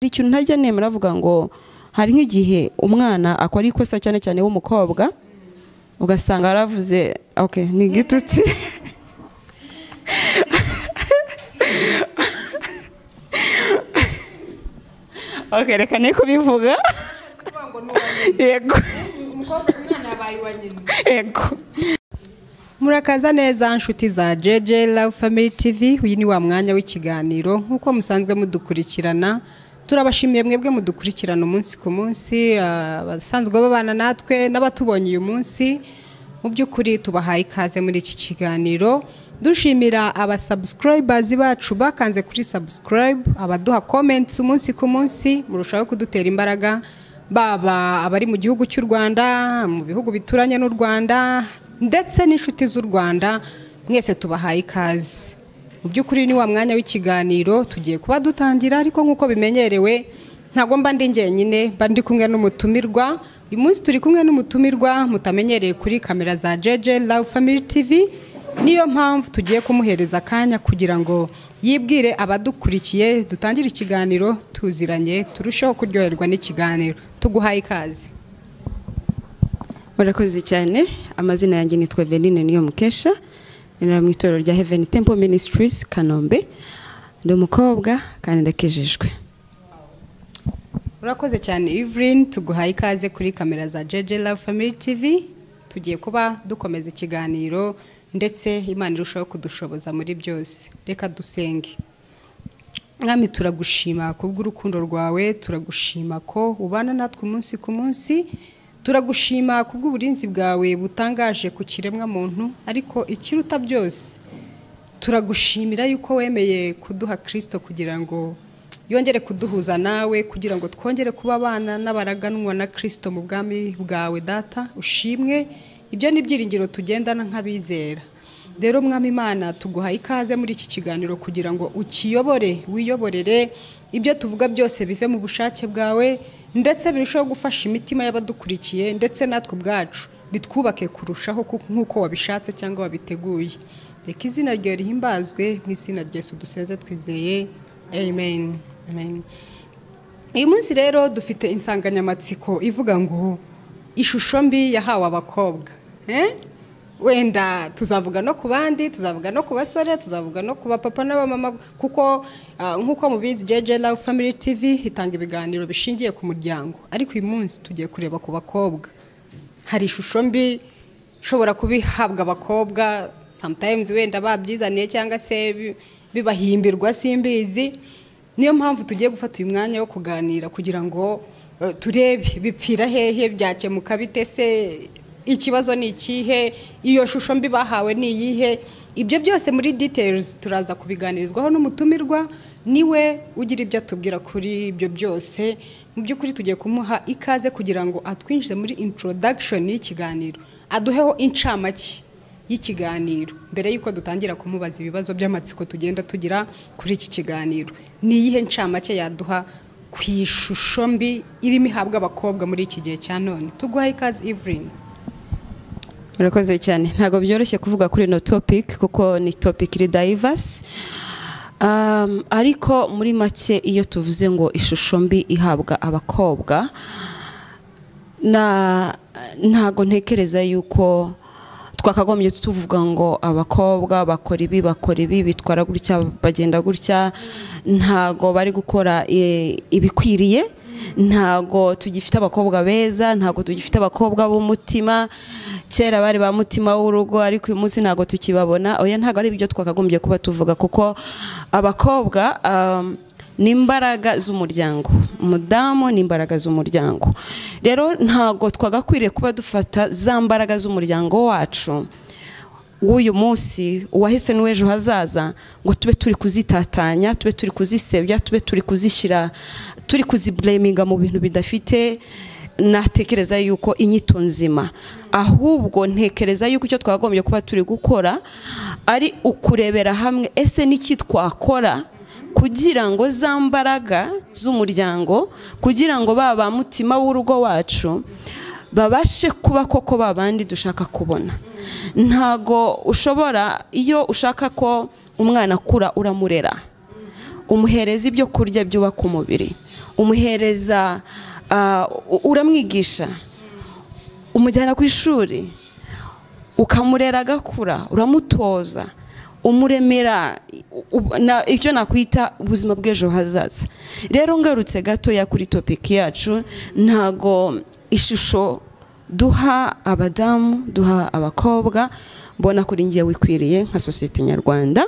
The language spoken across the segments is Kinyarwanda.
Ikintu ntajya nemera avuga ngo hari nk'igihe umwana akora ikosa, cyane cyane w'umukobwa, ugasanga aravuze okay ni igitutsi. Okay, reka ne kubivuga. Yego. Yego. Murakaza neza nshuti za JJ Love Family TV, uyu ni wa mwanya w'ikiganiro nkuko musanzwe mudukurikirana. Turabashimiye mwebwe mudukurikirana umunsi ku munsi, abasanzwe babana natwe n'abatubonye uyu munsi. Mu by'ukuri tubahaye ikaze muri iki kiganiro. Dushimira aba subscribers bacu bakanze kuri subscribe, abaduha comments umunsi ku munsi, murushaho kudutera imbaraga, baba abari mu gihugu cy'u Rwanda, mu bihugu bituranye n'u Rwanda, ndetse n'inshuti z'u Rwanda, mwese tubahaye ikaze. Mu by'ukuri ni wa mwanya w'ikiganiro tugiye kuba dutangira, ariko nkuko bimenyerewe ntago mba ndi njyenyine, mba ndi kumwe n'umutumirwa. Uyu munsi turi kumwe n'umutumirwa mutamenyereye kuri kamera za JJ Love Family TV. Niyo mpamvu tugiye kumuhereza akanya kugira ngo yibwire abadukurikiye, dutangire ikiganiro tuziranye, turusheho kuryoherwa n'ikiganiro. Tuguhaye ikaze. Murakoze cyane. Amazina yanjye nitwa Eveline Niyomukesha, nera mu itorero rya Heaven Temple Ministries Kanombe. Ndi umukobwa kandi ndakijijwe. Urakoze cyane Evelyn, tuguhaye ikaze kuri kamera za JJ Love Family TV. Tugiye kuba dukomeza ikiganiro ndetse Imana irushaho kudushoboza muri byose. Reka dusenge. Mwami, turagushima kubw'urukundo rwawe, turagushima ko ubana natwe umunsi ku munsi, turagushima kubw'uburinzi bwawe butangaje ku kiremwa muntu, ariko ikiruta byose turagushimira yuko wemeye kuduha Kristo kugira ngo yongere kuduhuza nawe, kugira ngo twongere kuba abana n'abaraganwa na Kristo mu bwami bwawe. Data ushimwe, ibyo ni ibyiringiro tugendana nk'abizera. Rero Mwami Imana, tuguha ikaze muri iki kiganiro kugira ngo ukiyobore, wiyoborere ibyo tuvuga byose bive mu bushake bwawe, ndetse birushaho gufasha imitima y'abadukurikiye ndetse natwe ubwacu, bitwubake kurushaho nk'uko wabishatse cyangwa wabiteguye. Reka izina ryawe rihimbazwe, mu izina rya Yesu dusenze twizeye, amen. Amen. Uyu munsi rero dufite insanganyamatsiko ivuga ngo ishusho mbi yahawe abakobwa. Wenda tuzavuga no ku bandi, tuzavuga no ku basore, tuzavuga no ku bapapa n'abamama, kuko nkuko mubizi JJ Love Family TV itanga ibiganiro bishingiye ku muryango, ariko uyu munsi tugiye kureba ku bakobwa. Hari ishusho mbi ishobora kubihabwa abakobwa, sometimes wenda babyizaniye cyangwa se bibahimbirwa, simbizi. Niyo mpamvu tugiye gufata uyu mwanya wo kuganira kugira ngo turebe bipfira hehe, byakemuka bite se, ikibazo ni ikihe, iyo shusho mbi bahawe ni iyihe. Ibyo byose muri details turaza kubiganirizwaho n'umutumirwa, niwe ugira ibyo atubwira kuri ibyo byose. Mu by'ukuri tugiye kumuha ikaze kugira ngo atwinjize muri introduction y'ikiganiro, aduheho incamake y'ikiganiro mbere yuko dutangira kumubaza ibibazo by'amatsiko tugenda tugira kuri iki kiganiro. Ni iyihe ncamake yaduha ku ishusho mbi irimo ihabwa abakobwa muri iki gihe cya none? Tuguhaye ikaze Evelyn. Murakoze cyane. Ntago byoroshye kuvuga kuri no topic kuko ni topic iri diverse. Ariko muri make iyo tuvuze ngo ishusho mbi ihabwa abakobwa, na ntago ntekereza yuko twakagombye tuvuga ngo abakobwa bakora ibi, bakora ibi, bitwara gutya, bagenda gutya, ntago bari gukora ibikwiriye, ntago tugifite abakobwa beza, ntago tugifite abakobwa b'umutima. Kera bari ba mutima w'urugo, ariko uyu munsi ntago tukibabona. Oya, ntago ari ibyo twakagombye kuba tuvuga, kuko abakobwa ni imbaraga z'umuryango, umudamu ni imbaraga z'umuryango. Rero ntago twagakwiriye kuba dufata za mbaraga z'umuryango wacu w'uyu munsi, uwahise n'uw'ejo hazaza, ngo tube turi kuzitatanya, tube turi kuzisebya, tube turi kuzishyira, turi kuziblaminga mu bintu bidafite natekereza yuko inyito nzima. Ahubwo ntekereza yuko icyo twakagombye kuba turi gukora ari ukurebera hamwe ese niki twakora kugira ngo za mbaraga z'umuryango, kugira ngo baba mutima w'urugo wacu babashe kuba koko babandi dushaka kubona. Ntago ushobora, iyo ushaka ko umwana akura uramurera, Umuhereza ibyo kurya byubaka umubiri, umuhereza, uramwigisha, umujyana ku ishuri, ukamurera agakura, uramutoza, umuremera ibyo nakwita ubuzima bw'ejo hazaza. Rero ngarutse gatoya kuri topic yacu, ntago ishusho duha abadamu, duha abakobwa, mbona kuri ngiye wikwiriye nka sosiyete nyarwanda.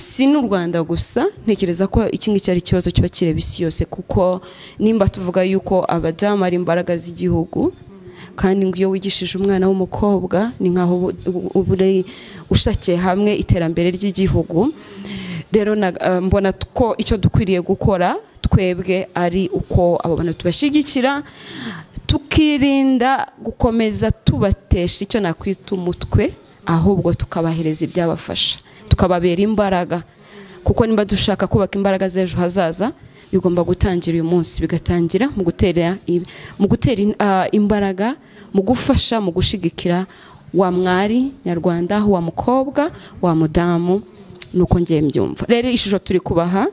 Si n'u Rwanda gusa, ntekereza ko iki ngiki ari ikibazo kiba kireba isi yose, kuko nimba tuvuga yuko abadamu ari imbaraga z'igihugu, kandi ngo iyo wigishije umwana w'umukobwa ni nkaho uba ushakiye hamwe iterambere ry'igihugu. Rero mbona ko icyo dukwiriye gukora twebwe ari uko abo bantu tubashyigikira, tukirinda gukomeza tubatesha icyo nakwita umutwe, ahubwo tukabahereza ibyabafasha, tukababera imbaraga, kuko nimba dushaka kubaka imbaraga z'ejo hazaza bigomba gutangira uyu munsi, bigatangira mu gutera imbaraga, mu gufasha, mu gushigikira wa mwari nyarwanda, wa mukobwa, wa mudamu. Nuko ngiye mbyumva. Rero ishusho turi kubaha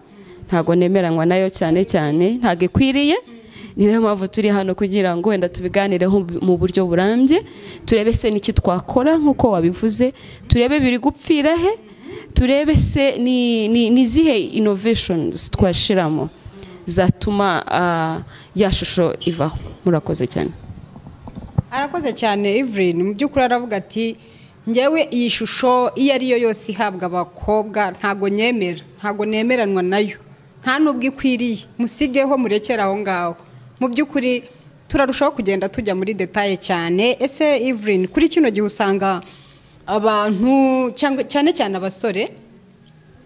ntago nemeranywa nayo cyane cyane, ntago ikwiriye. Niyo mpamvu turi hano kugira ngo wenda tubiganireho mu buryo burambye, turebe se niki twakora nkuko wabivuze, turebe biri gupfira he, turebe se ni zihe innovations twashiramo zatuma ya shusho ivaho. Murakoze cyane. Arakoze cyane Evelyn. Mu by'ukuri aravuga ati njyewe iyi shusho iyo ari yo yose ihabwa abakobwa ntago nyemera, ntago nemeranwa nayo, nta nubwo ikwiriye, musigeho murekera aho ngaho. Mu by'ukuri turarushaho kugenda tujya muri detail cyane. Ese Evelyn, kuri kino gihe usanga abantu cyane cyane abasore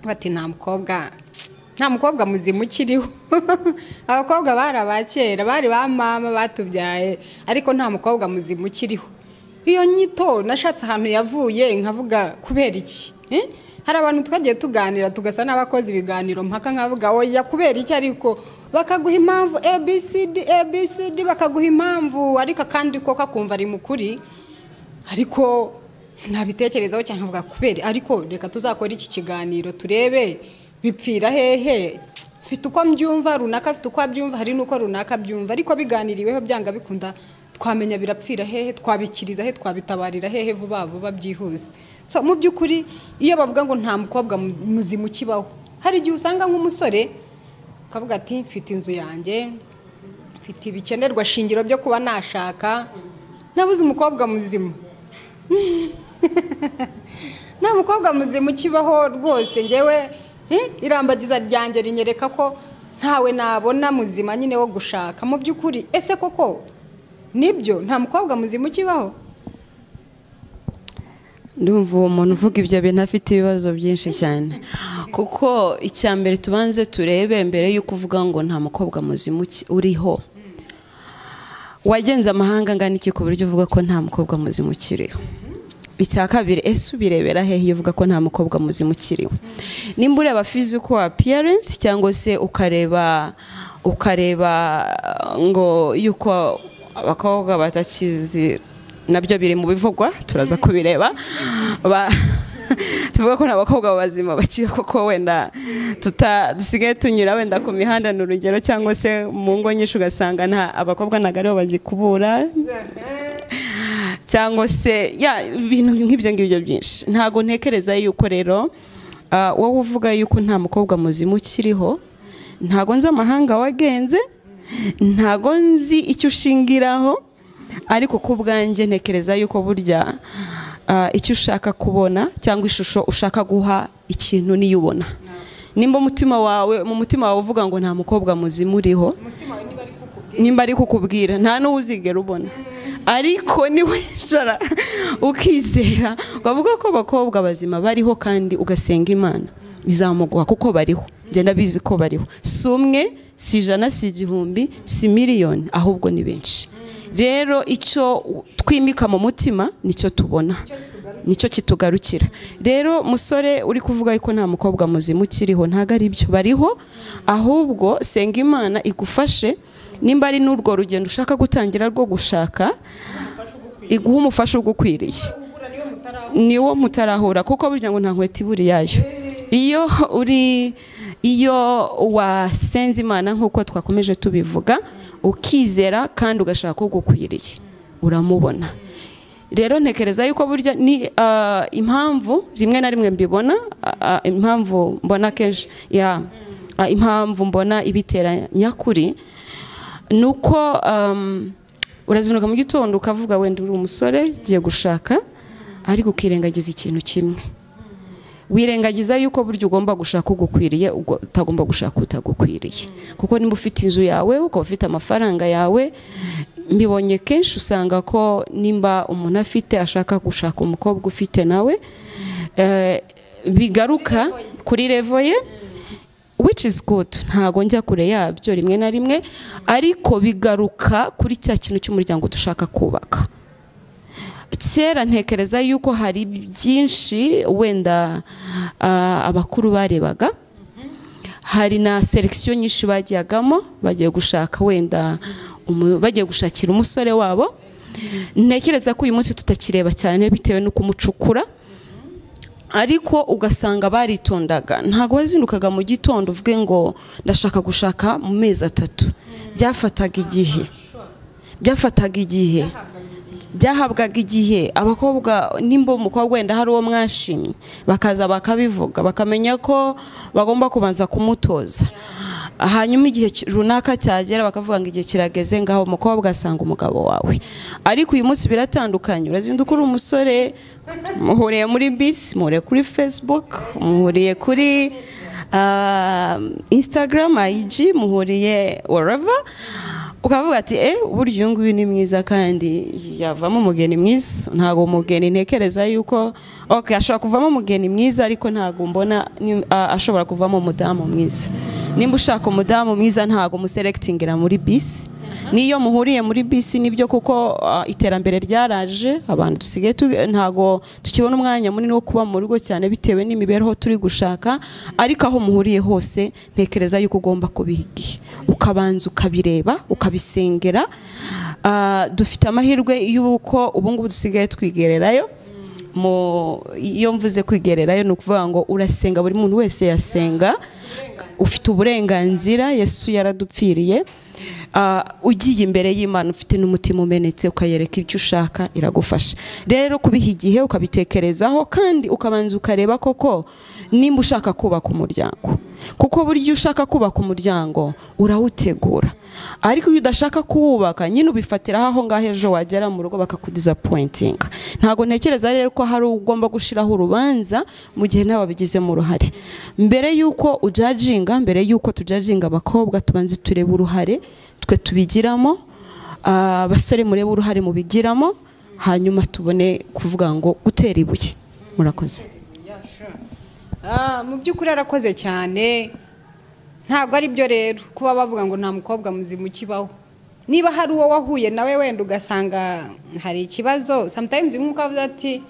bati nta mukobwa muzima ukiriho. Abakobwa bari abakera, bari ba mama batubyaye, ariko nta mukobwa muzima ukiriho. Iyo nyito nashatse ahantu yavuye nkavuga kubera iki? Hari abantu twagiye tuganira tugasa n'abakozi ibiganiro mpaka nkavuga oya kubera iki, ariko bakaguha impamvu ABCD ABCD, bakaguha impamvu, ariko kandi ko kakumva ari mukuri, ariko nabitekerezaho cyane nkavuga kubera, ariko reka tuzakora iki kiganiro turebe bipfira hehe. Mfite uko mbyumva, runaka afite uko abyumva, hari nuko runaka abyumva, ariko biganiriweho byanga bikunda twamenya birapfira hehe, twabikiriza he, twabitabarira hehe vuba vuba byihuse. So mu by'ukuri iyo bavuga ngo nta mukobwa muzima ukibaho, hari igihe usanga nk'umusore kavuga ati mfite inzu yanjye, mfite ibikenerwa shingiro byo kuba nashaka, nabuze umukobwa muzima. Nta mukobwa muzima ukibaho rwose, njyewe irambagiza ryanjye rinyereka ko ntawe nabona muzima nyine wo gushaka. Mu by'ukuri ese koko nibyo nta mukobwa muzima ukibaho? Ndumva uwo muntu uvuga ibyo bintu afite ibibazo byinshi cyane, kuko icya mbere tubanze turebe mbere y'uko uvuga ngo nta mukobwa muzima uriho, wagenze amahanga angana iki ku buryo uvuga ko nta mukobwa muzima ukiriho? Icya kabiri, ese ubirebera hehe iyo uvuga ko nta mukobwa muzima ukiriho? Nimba ureba physical appearance cyangwa se ukareba ngo yuko abakobwa batakizi, nabyo biri mu bivugwa turaza kubireba, tuvuga ko n'abakobwa bazima bakiri, koko wenda dusigaye tunyura wenda ku mihanda ni urugero, cyangwa se mu ngo nyinshi ugasanga nta abakobwa ntago aribo bagikubura, cyangwa se ya ibintu nk'ibyo ngibyo byinshi. Ntago ntekereza yuko rero wowe uvuga yuko nta mukobwa muzima ukiriho, ntago nzi amahanga wagenze, ntago nzi icyo ushingiraho, ariko ku bwanjye ntekereza yuko burya icyo ushaka kubona cyangwa ishusho ushaka guha ikintu niyo ubona. Nimba umutima wawe mu mutima wawe uvuga ngo nta mukobwa muzima uriho, nimba ari kukubwira nta n'uzigera ubona, ariko niwicara ukizera ukavuga ko abakobwa bazima bariho kandi ugasenga Imana izamuguha, kuko bariho. Ngenda bizi ko bariho, si umwe, si 100, si 1000, si miliyoni, ahubwo ni benshi. Rero icyo twimika mu mutima nicyo tubona, nicyo kitugarukira. Rero musore uri kuvuga yuko nta mukobwa muzima ukiriho, ntago ari byo, bariho, ahubwo senga Imana igufashe. Nimba ari n'urwo rugendo ushaka gutangira rwo gushaka, iguha umufasha ugukwiriye, niwo mutarahura, kuko burya ngo nta nkweto iburi yayo. Iyo uri, iyo wasenze Imana nk'uko twakomeje tubivuga, ukizera kandi ugashaka ugukwiriye, uramubona. Rero ntekereza yuko burya ni impamvu rimwe na rimwe mbibona, impamvu mbona kenshi ya impamvu mbona ibitera nyakuri nuko urazinduka mu gitondo ukavuga wenda uri umusore ugiye gushaka, ariko ukirengagiza ikintu kimwe, wirengagiza yuko burya ugomba gushaka ugukwiriye, utagomba gushaka utagukwiriye. Kuko nimba ufite inzu yawe, ukaba ufite amafaranga yawe, mbibonye kenshi usanga ko nimba umuntu afite ashaka gushaka umukobwa ufite nawe, bigaruka kuri level ye, which is good, ntago njya kure yabyo rimwe na rimwe, ariko bigaruka kuri cya kintu cy'umuryango dushaka kubaka. Kera ntekereza yuko hari byinshi wenda abakuru barebaga, hari na selection nyinshi bajyagamo bagiye gushaka wenda bagiye gushakira umusore wabo. Ntekereza ko uyu munsi tutakireba cyane bitewe n'uko umucukura, ariko ugasanga baritondaga. Ntago wazindukaga mu gitondo uvuge ngo ndashaka gushaka mu mezi 3. Byafataga igihe, byafataga igihe, byahabwaga igihe. Abakobwa nimba umukobwa wenda hari uwo mwashimye, bakaza bakabivuga, bakamenya ko bagomba kubanza kumutoza, hanyuma igihe runaka cyagera bakavuga ngo igihe kirageze, ngaho umukobwa asanga umugabo wawe. Ariko uyu munsi biratandukanye, urazinduka uri umusore, muhuriye muri bisi, muhuriye kuri Facebook, muhuriye kuri Instagram, IG, muhuriye wherever, ukavuga ati burya uyu nguyu ni mwiza kandi yavamo umugeni mwiza. Ntago umugeni ntekereza yuko okay ashobora kuvamo umugeni mwiza, ariko ntago mbona ashobora kuvamo umudamu mwiza. Nimba ushaka umudamu mwiza ntago muselectingira muri bisi. Niyo muhuriye muri bisi nibyo, kuko iterambere ryaraje, abantu dusigaye ntago tukibona umwanya munini wo kuba mu rugo cyane bitewe n'imibereho turi gushaka, ariko aho muhuriye hose ntekereza yuko ugomba kubiha igihe, ukabanza ukabireba, ukabisengera. Dufite amahirwe y'uko ubu ngubu dusigaye twigererayo. Iyo mvuze kwigererayo ni ukuvuga ngo urasenga, buri muntu wese yasenga, ufite uburenganzira, Yesu yaradupfiriye. Ugiye imbere y'Imana ufite n'umutima umenetse, ukayereka ibyo ushaka, iragufasha. Rero kubiha igihe ukabitekerezaho, kandi ukabanza ukareba koko nimba ushaka kubaka umuryango, kuko burya ushaka kubaka umuryango urawutegura, ariko iyo udashaka kuwubaka nyine ubifatiraho aho ngaho, ejo wagera mu rugo bakakudisappointinga. Ntago ntekereza rero ko hari ugomba gushiraho urubanza mu gihe nawe wabigizemo uruhare. Mbere yuko ujajinga, mbere yuko tujajinga abakobwa, tubanze turebe uruhare twe tubigiramo, abasore murebe uruhare mubigiramo, hanyuma tubone kuvuga ngo gutera ibuye. Murakoze. Mu by'ukuri arakoze cyane. Ntabwo ari byo rero kuba bavuga ngo nta mukobwa muzima ukibaho. Niba hari uwo wahuye nawe wenda ugasanga hari ikibazo, sometimes nk'uko avuze ati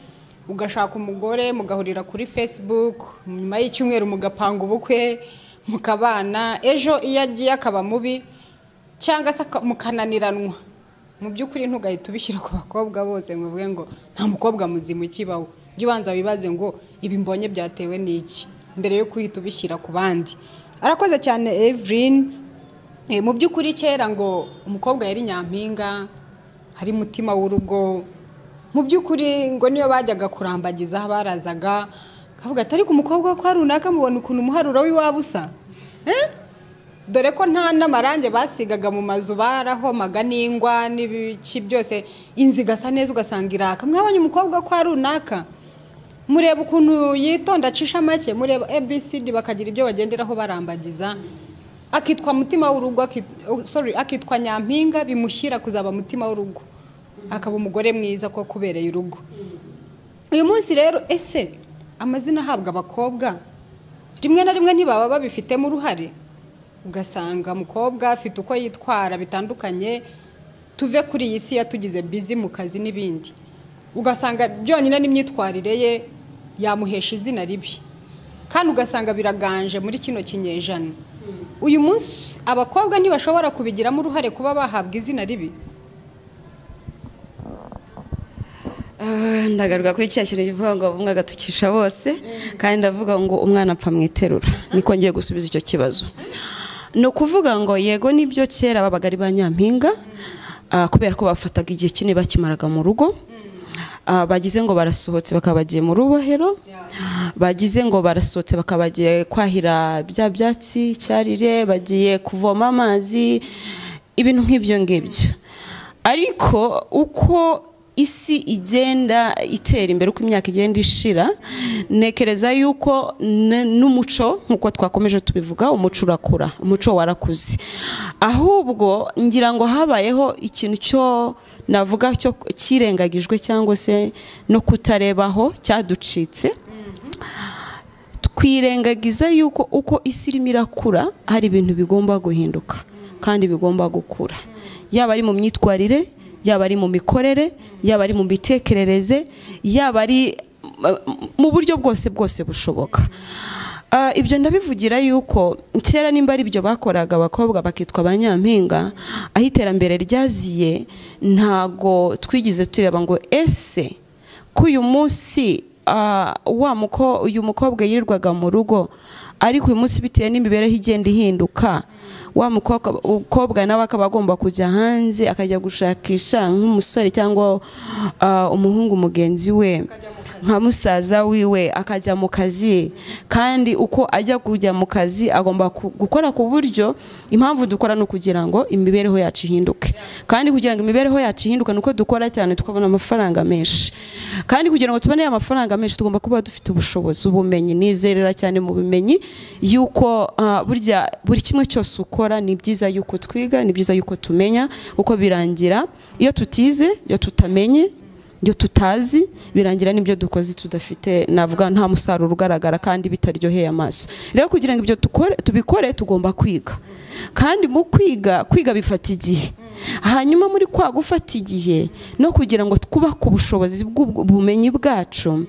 ugashaka umugore mugahurira kuri Facebook, nyuma y'icyumweru mugapanga ubukwe mukabana, ejo iyo agiye akaba mubi cyangwa se mukananiranwa, mu by'ukuri ntugahita ubishyira ku bakobwa bose ngo uvuge ngo nta mukobwa muzima ukibaho. Jya ubanza wibaze ngo ibi mbonye byatewe n'iki mbere yo kuhita ubishyira ku bandi. Arakoze cyane Evelyn. Mu by'ukuri kera ngo umukobwa yari nyampinga, hari mutima w'urugo. Mu by'ukuri ngo niyo bajyaga kurambagiza barazaga kavuga ati ariko umukobwa ko runaka mubona ukuntu umuharuro w'iwabo usa, dore ko nta n'amarange basigaga mu mazu, barahomaga n'ingwa n'ibiki byose, inzu igasa neza ugasanga iraka. Mwabonye umukobwa ko runaka, mureba ukuntu yitonda acisha make, mureba ABCD, bakagira ibyo bagenderaho barambagiza, akitwa mutima w'urugo, akitwa nyampinga, bimushyira kuzaba mutima w'urugo, akaba umugore mwiza ko kubereye urugo. Uyu munsi rero ese amazina ahabwa abakobwa rimwe na rimwe ntibaba babifitemo uruhare, ugasanga umukobwa afite uko yitwara bitandukanye, tuve kuri iyi si yatugize busy mu kazi n'ibindi, ugasanga byonyine n'imyitwarire ye yamuhesha izina ribi, kandi ugasanga biraganje muri kino kinyejana. Uyu munsi abakobwa ntibashobora kubigiramo uruhare kuba bahabwa izina ribi. Ndagaruka kuri cya kintu kivuga ngo umwe agatukisha bose, kandi ndavuga ngo umwana apfa mu iterura. Niko ngiye gusubiza icyo kibazo. Ni ukuvuga ngo yego nibyo, kera babaga ari ba nyampinga, kubera ko bafataga igihe kinini bakimaraga mu rugo. Bagize ngo barasohotse bakaba bagiye mu rubohero, bagize ngo barasohotse bakaba bagiye kwahira bya byatsi cyarire, bagiye kuvoma amazi, ibintu nk'ibyo ngibyo. Ariko uko isi igenda itera imbere, uko imyaka igenda ishira, ntekereza yuko n'umuco, nk'uko twakomeje tubivuga, umuco urakura, umuco warakuze. Ahubwo ngira ngo habayeho ikintu cyo navuga cyo kirengagijwe cyangwa se no kutarebaho cyaducitse. Twirengagiza yuko uko isi irimo irakura hari ibintu bigomba guhinduka kandi bigomba gukura, yaba ari mu myitwarire, yaba ari mu mikorere, yaba ari mu mitekerereze, yaba ari mu buryo bwose bwose bushoboka. Ibyo ndabivugira yuko kera nimba ari ibyo bakoraga abakobwa bakitwa abanyampinga, aho iterambere ryaziye ntago twigize tureba ngo ese ko uyu munsi uyu mukobwa yirirwaga mu rugo, ariko uyu munsi bitewe n'imibereho igenda ihinduka, wa mukobwa nawe akaba agomba kujya hanze akajya gushakisha nk'umusore cyangwa umuhungu mugenzi we, nka musaza wiwe, akajya mu kazi. Kandi uko ajya kujya mu kazi agomba gukora ku buryo, impamvu dukora ni ukugira ngo imibereho yacu ihinduke, kandi kugira ngo imibereho yacu ihinduke nuko dukora cyane tukabona amafaranga menshi, kandi kugira ngo tubone amafaranga menshi tugomba kuba dufite ubushobozi, ubumenyi. Nizerera cyane mu bumenyi yuko burya buri kimwe cyose ukora ni byiza yuko twiga, ni byiza yuko tumenya, uko birangira iyo tutize, iyo tutamenye, iyo tutazi, birangira n'ibyo dukoze tudafite, navuga nta musaruro ugaragara kandi bitaryoheye amaso. Rero kugira ngo ibyo tubikore tugomba kwiga, kandi mu kwiga bifata igihe. Hanyuma muri kwa gufata igihe no kugira ngo twubake ubushobozi bw'ubumenyi bwacu,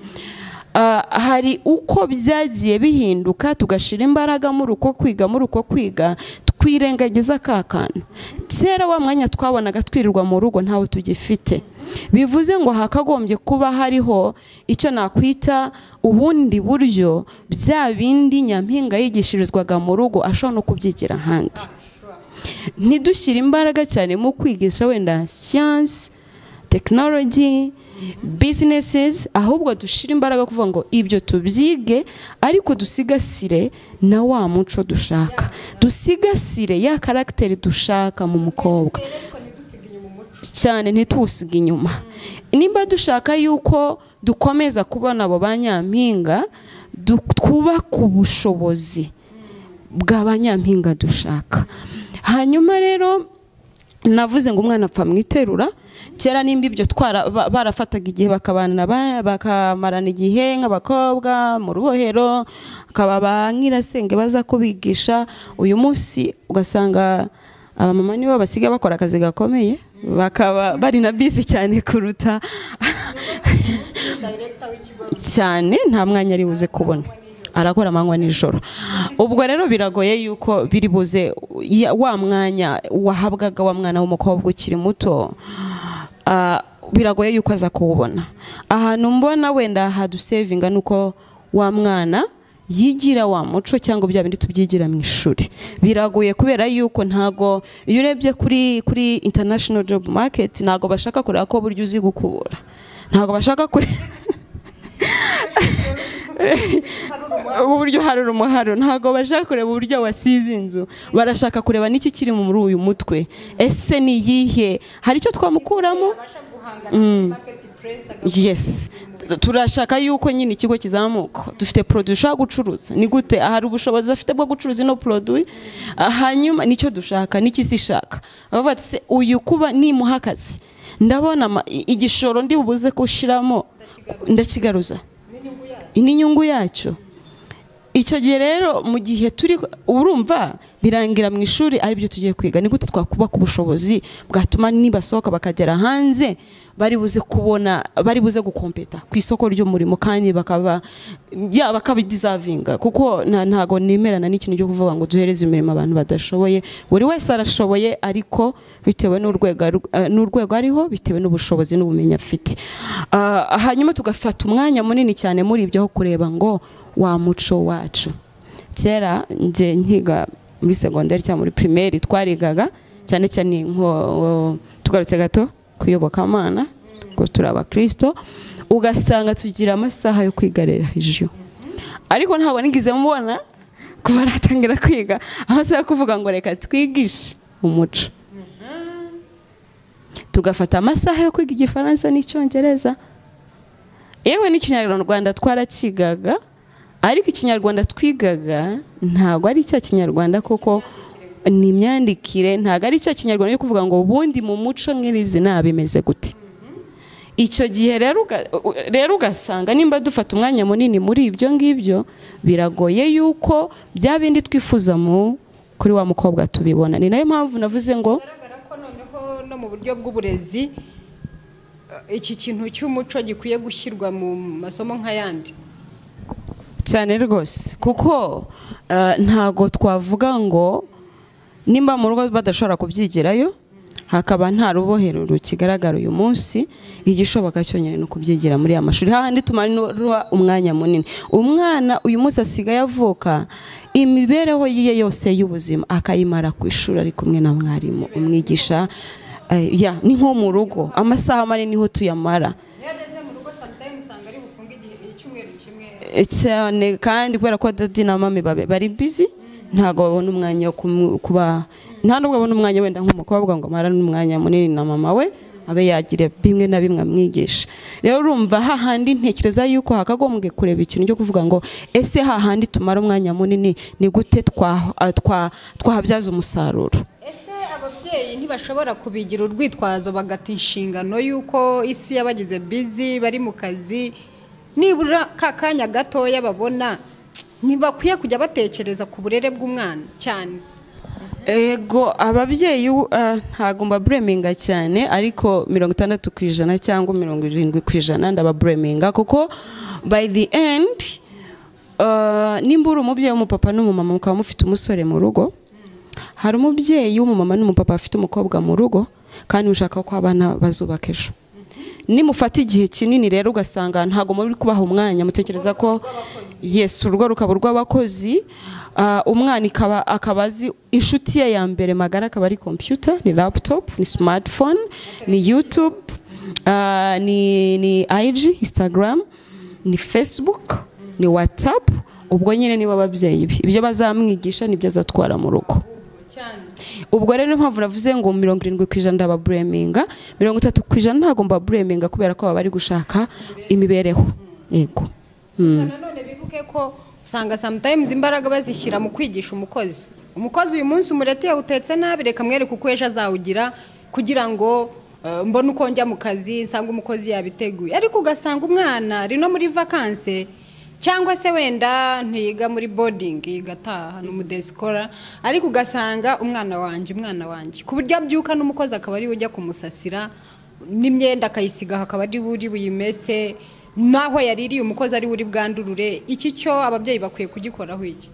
hari uko byagiye bihinduka tugashira imbaraga muri uko kwiga, muri uko kwiga twirengagiza ka kantu. Kera wa mwanya twabonaga twirirwa mu rugo ntawe tugifite. Bivuze ngo hakagombye kuba hariho icyo nakwita ubundi buryo bya bindi nyampinga yigishirizwaga mu rugo ashobora no kubyigira ahandi. Ntidushyire imbaraga cyane mu kwigisha wenda science, technology, businesses, ahubwo dushire imbaraga kuvuga ngo ibyo tubyige, ariko dusigasire na wa muco dushaka, dusigasire ya karagiteri dushaka mu mukobwa cyane, ntituwusige inyuma. Nimba dushaka yuko dukomeza kubona abo banyampinga, twubaka ubushobozi bw'abanyampinga dushaka. Hanyuma rero navuze ngo umwana apfa mu iterura. Kera nimba ibyo barafataga igihe bakabana, bakamarana igihe nk'abakobwa mu rubohero, akaba ba nyirasenge baza kubigisha. Uyu munsi ugasanga abamama nibo basigaye bakora akazi gakomeye, bakaba bari na busy cyane kuruta cyane, nta mwanya ari buze kubona, arakora amanywa nijoro. Ubwo rero biragoye yuko biri buze wa mwanya wahabwaga wa mwana w'umukobwa ukiri muto, biragoye yuko aza kuwubona. Ahantu mbona wenda hadusevinga nuko wa mwana yigira wa muco cyangwa bya bindi tubyigira mu ishuri. Biragoye kubera yuko ntago iyo urebye kuri international job market ntago bashaka kureba ko buryo uzi gukubura, ntago bashaka kure uburyo harura umuharo, ntago bashaka kureba uburyo wasize inzu, barashaka kureba n'iki kiri muri uyu mutwe, ese ni yihe, hari icyo twamukuramo. Yes, turashaka yuko nyine ikigo kizamuka, dufite produit dushaka gucuruza, ni gute ahari ubushobozi afite bwo gucuruza ino produit, hanyuma nicyo dushaka, niki sishaka. Bavuga ati uyu kuba nimuha akazi ndabona igishoro ndi bubuze kushiramo ndakigaruza n'inyungu yacyo. Icyo gihe rero mu gihe turi, urumva birangira mu ishuri aribyo tugiye kwiga, ni gute twakubaka ubushobozi bwatuma nibasohoka bakagera hanze bari buze kubona, bari buze gukompeta ku isoko ry'umurimo, kandi bakaba ya bakabideservinga? Kuko ntago nemerana n'ikintu cyo kuvuga ngo duhereze imirimo abantu badashoboye. Buri wese arashoboye, ariko bitewe n'urwego ariho, bitewe n'ubushobozi n'ubumenyi afite. Hanyuma tugafata umwanya munini cyane muri ibyo, aho kureba ngo wa muco wacu. Kera nje nkiga muri segonderi cyangwa muri primaire, twarigaga cyane cyane nko tugarutse gato kuyobokamana, ngo turi abakristo, ugasanga tugira amasaha yo kwiga religion, ariko ntabwo nigize mubona kuba natangira kwiga amasaha yo kuvuga ngo reka twigishe umuco. Tugafata amasaha yo kwiga Igifaransa n'Icyongereza, yewe n'Ikinyarwanda twarakigaga, ariko Ikinyarwanda twigaga ntabwo ari cya Kinyarwanda, kuko ni imyandikire, ntabwo ari cya Kinyarwanda yo kuvuga ngo ubundi mu muco nk'izina bimeze gute. Icyo gihe rero ugasanga nimba dufata umwanya munini muri ibyo ngibyo, biragoye yuko bya bindi twifuza mu kuri wa mukobwa tubibona. Ni nayo mpamvu navuze ngo bigaragara ko noneho no mu buryo bw'uburezi iki kintu cy'umuco gikwiye gushyirwa mu masomo nk'ayandi. Cyane rwose, kuko ntago twavuga ngo nimba mu rugo badashobora kubyigirayo, hakaba nta rubohero rukigaragara uyu munsi, igishoboka cyonyine ni ukubyigira muri ya mashuri, hahandi tumara umwanya munini. Umwana uyu munsi asigaye avuka, imibereho ye yose y'ubuzima akayimara ku ishuri, ari kumwe na mwarimu umwigisha. Ya ni nko mu rugo, amasaha manini niho tuyamara. Iyo ageze mu rugo, sometimes usanga ari bufunge igihe icyumweru kimwe. Cyane, kandi kubera ko daddy na mummy bari busy, ntabwo babona umwanya wo kuba, nta nubwo babona umwanya wenda nk'umukobwa ngo amarane umwanya munini na mama we, abe yagira bimwe na bimwe amwigisha. Rero urumva hahandi ntekereza yuko hakagombwe kureba ikintu cyo kuvuga ngo ese hahandi tumara umwanya munini ni gute twahabyaza umusaruro? Ese ababyeyi ntibashobora kubigira urwitwazo, bagata inshingano y'uko isi yabagize busy, bari mu kazi, nibura ka kanya gatoya babona ntibakwiye kujya batekereza ku burere bw'umwana cyane? Ego, ababyeyi ntabwo mbablaminga cyane, ariko 60% cyangwa 70% ndabablaminga, kuko by the end, nimba uri umubyeyi w'umupapa n'umumama, mukaba mufite umusore mu rugo, hari umubyeyi w'umumama n'umupapa afite umukobwa mu rugo, kandi mushaka ko abana bazubaka ejo, nimufata igihe kinini rero ugasanga ntabwo muri kubaha umwanya, mutekereza ko yes, urugo rukaba urw'abakozi, umwana akaba azi inshuti ye ya mbere magara akaba ari computer, ni laptop, ni smartphone, ni YouTube, ni IG, Instagram, ni Facebook, ni WhatsApp. Ubwo nyine nibo ababyeyi be, ibyo bazamwigisha nibyo azatwara mu rugo. Ubwo rero niyo mpamvu navuze ngo 70% ndabablaminga, 30% ntabwo mbablaminga, kubera ko baba bari gushaka imibereho, yego. Gusa nanone bibuke ko usanga sometimes imbaraga bazishyira mu kwigisha umukozi. Umukozi uyu munsi umureti yawutetse nabi, reka mwereke uko ejo azawugira, kugira ngo mbone uko njya mu kazi nsanga umukozi yabiteguye. Ariko ugasanga umwana ari no muri vacances, cyangwa se wenda ntiyiga muri boarding, yiga ataha, ni umu day scholar, ariko ugasanga umwana wanjye, umwana wanjye, ku buryo abyuka n'umukozi akaba ariwe ujya kumusasira, n'imyenda akayisiga akaba ari buri buyimese, naho yaririye umukozi ari uri bwandurure. Iki cyo ababyeyi bakwiye kugikoraho iki?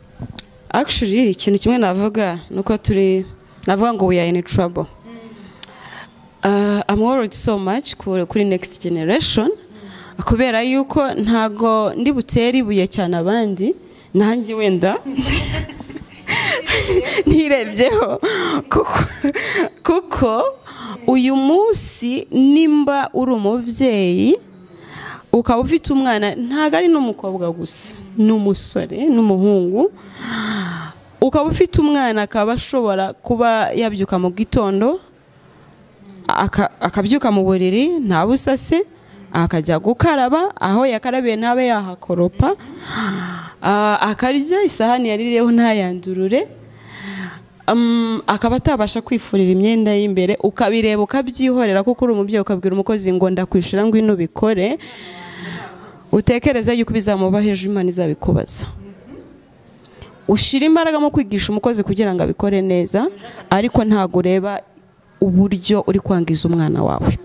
Actually, ikintu kimwe navuga nuko turi, navuga ngo we are in trouble. I'm worried so much kuri next generation, kubera yuko ntago ndi butere ibuye cyane abandi, nanjye wenda ntirebyeho, kuko uyu munsi nimba uri umubyeyi ukaba ufite umwana, ntago ari n'umukobwa gusa, n'umusore n'umuhungu, ukaba ufite umwana akaba ashobora kuba yabyuka mu gitondo, akabyuka mu buriri nta busase, akajya gukaraba, aho yakarabiye ntabe yahakoropa, akarya isahani yaririyeho ntayandurure, akaba atabasha kwifurira imyenda y'imbere, ukabireba ukabyihorera kuko uri umubyeyi, ukabwira umukozi ngo ndakwishura ngwino ubikore, utekereza yuko bizamuba hejuru, Imana izabikubaza. Ushira imbaraga mu kwigisha umukozi kugira ngo abikore neza, ariko ntago ureba uburyo uri kwangiza umwana wawe.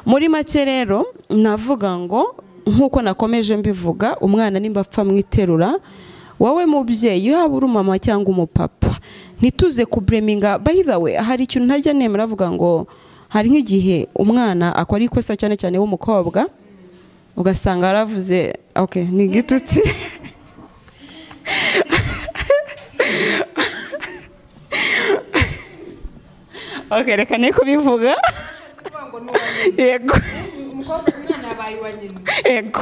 Muri make rero navuga ngo nkuko nakomeje mbivuga, umwana nimba apfa mwiterura, wowe mubyeyi yaba uri mama cyangwa umupapa, ntituze kubreminga. By the way, hari ikintu ntajya nemera avuga ngo hari nk'igihe umwana akora ikosa cyane cyane w'umukobwa, ugasanga aravuze okay ni igitutsi okay reka ne kubivuga. Yego yego,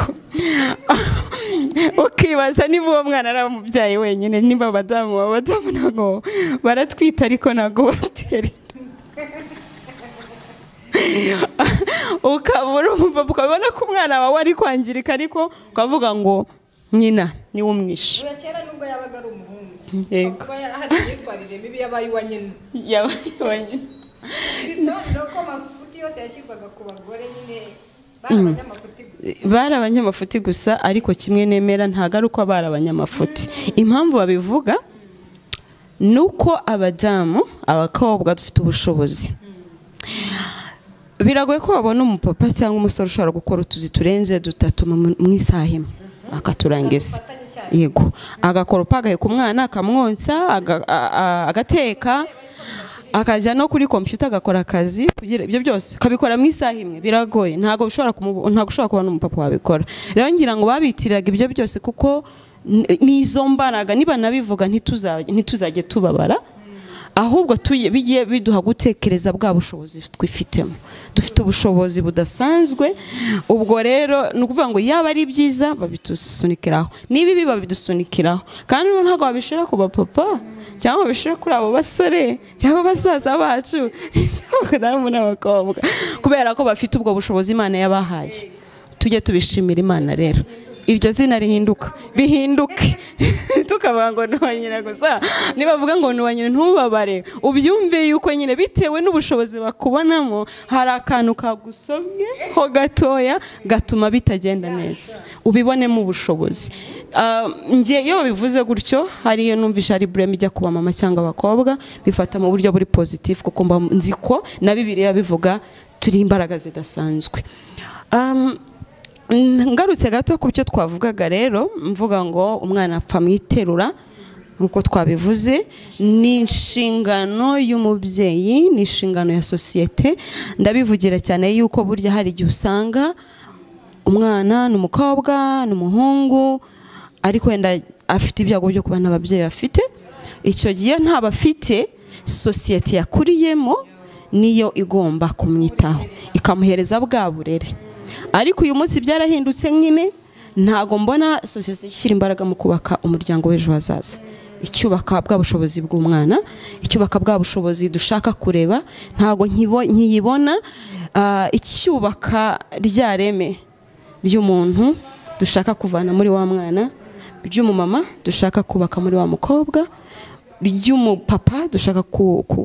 ukibaza niba uwo mwana ari umubyeyi wenyine, niba abadamu ntabwo baratwita ariko ntabwo batera ukabura umupapa, ukabona ko umwana wawe ari kwangirika, ariko ukavuga ngo nyina niwe umwishe. Kera nubwo yabaga ari umuhungu, yego, kuba hari imyitwarire mibi yabaye uwa nyina, yabaye uwa nyina. Bisobanura ko amafuti yose yashyirwaga ku bagore nyine bari abanyamafuti gusa. Ariko kimwe nemera ntago ari uko bari abanyamafuti. Impamvu babivuga nuko abadamu, abakobwa dufite ubushobozi. Biragoye ko babona umupapa cyangwa umusore ushobora gukora utuzi turenze dutatu mu isaha imwe akaturangiza. Yego, agakoropa, agaheka umwana, akamwonsa, agateka, akajya no kuri computer agakora akazi, kugira ibyo byose akabikora mu isaha imwe. Biragoye, ntago ushobora kubona umupapa wabikora. Rero ngira ngo babitiraga ibyo byose kuko nizo mbaraga, niba nabivuga ntituzajye tubabara, ahubwo bigiye biduha gutekereza bwa bushobozi twifitemo. Dufite ubushobozi budasanzwe. Ubwo rero ni ukuvuga ngo yaba ari byiza babitusunikiraho, niba ibi babidusunikiraho, kandi ntabwo babishira ku bapapa cyangwa babishira kuri abo basore cyangwa basaza bacu cyangwa n'abakobwa, kubera ko bafite ubwo bushobozi Imana yabahaye. Tujye tubishimira Imana rero, iryo zina rihinduka bihinduke tukavuga ngo ni uwa nyina gusa. Nibavuga ngo ni uwa nyina ntubabare, ubyumve yuko nyine bitewe n'ubushobozi bakubonamo hari akantu kagusomye ho gatoya gatuma bitagenda neza, ubibonemo ubushobozi. Njye iyo babivuze gutyo, hari iyo numvisha ari blame ijya kuba mama cyangwa abakobwa, bifata mu buryo buri positive, kuko mba nzi ko na Bibiliya bivuga turi imbaraga zidasanzwe. Ngarutse gato ku byo twavugaga rero, mvuga ngo umwana apfa mu iterura nkuko twabivuze, ni inshingano y'umubyeyi, ni inshingano ya sosiyete. Ndabivugira cyane yuko burya hari igihe usanga umwana ni umukobwa, ni umuhungu, ariko wenda afite ibyago byo kuba nta babyeyi bafite. Icyo gihe nta bafite, sosiyete yakuriyemo niyo igomba kumwitaho ikamuhereza bwa burere. Ariko uyu munsi byarahindutse nyine, ntago mbona sosiyete ishyira imbaraga mu kubaka umuryango w'ejo hazaza, icyubaka bwa bushobozi bw'umwana, icyubaka bwa bushobozi dushaka kureba, ntago nkiyibona. Icyubaka rya reme ry'umuntu dushaka kuvana muri wa mwana, ry'umumama dushaka kubaka muri wa mukobwa, ry'umupapa dushaka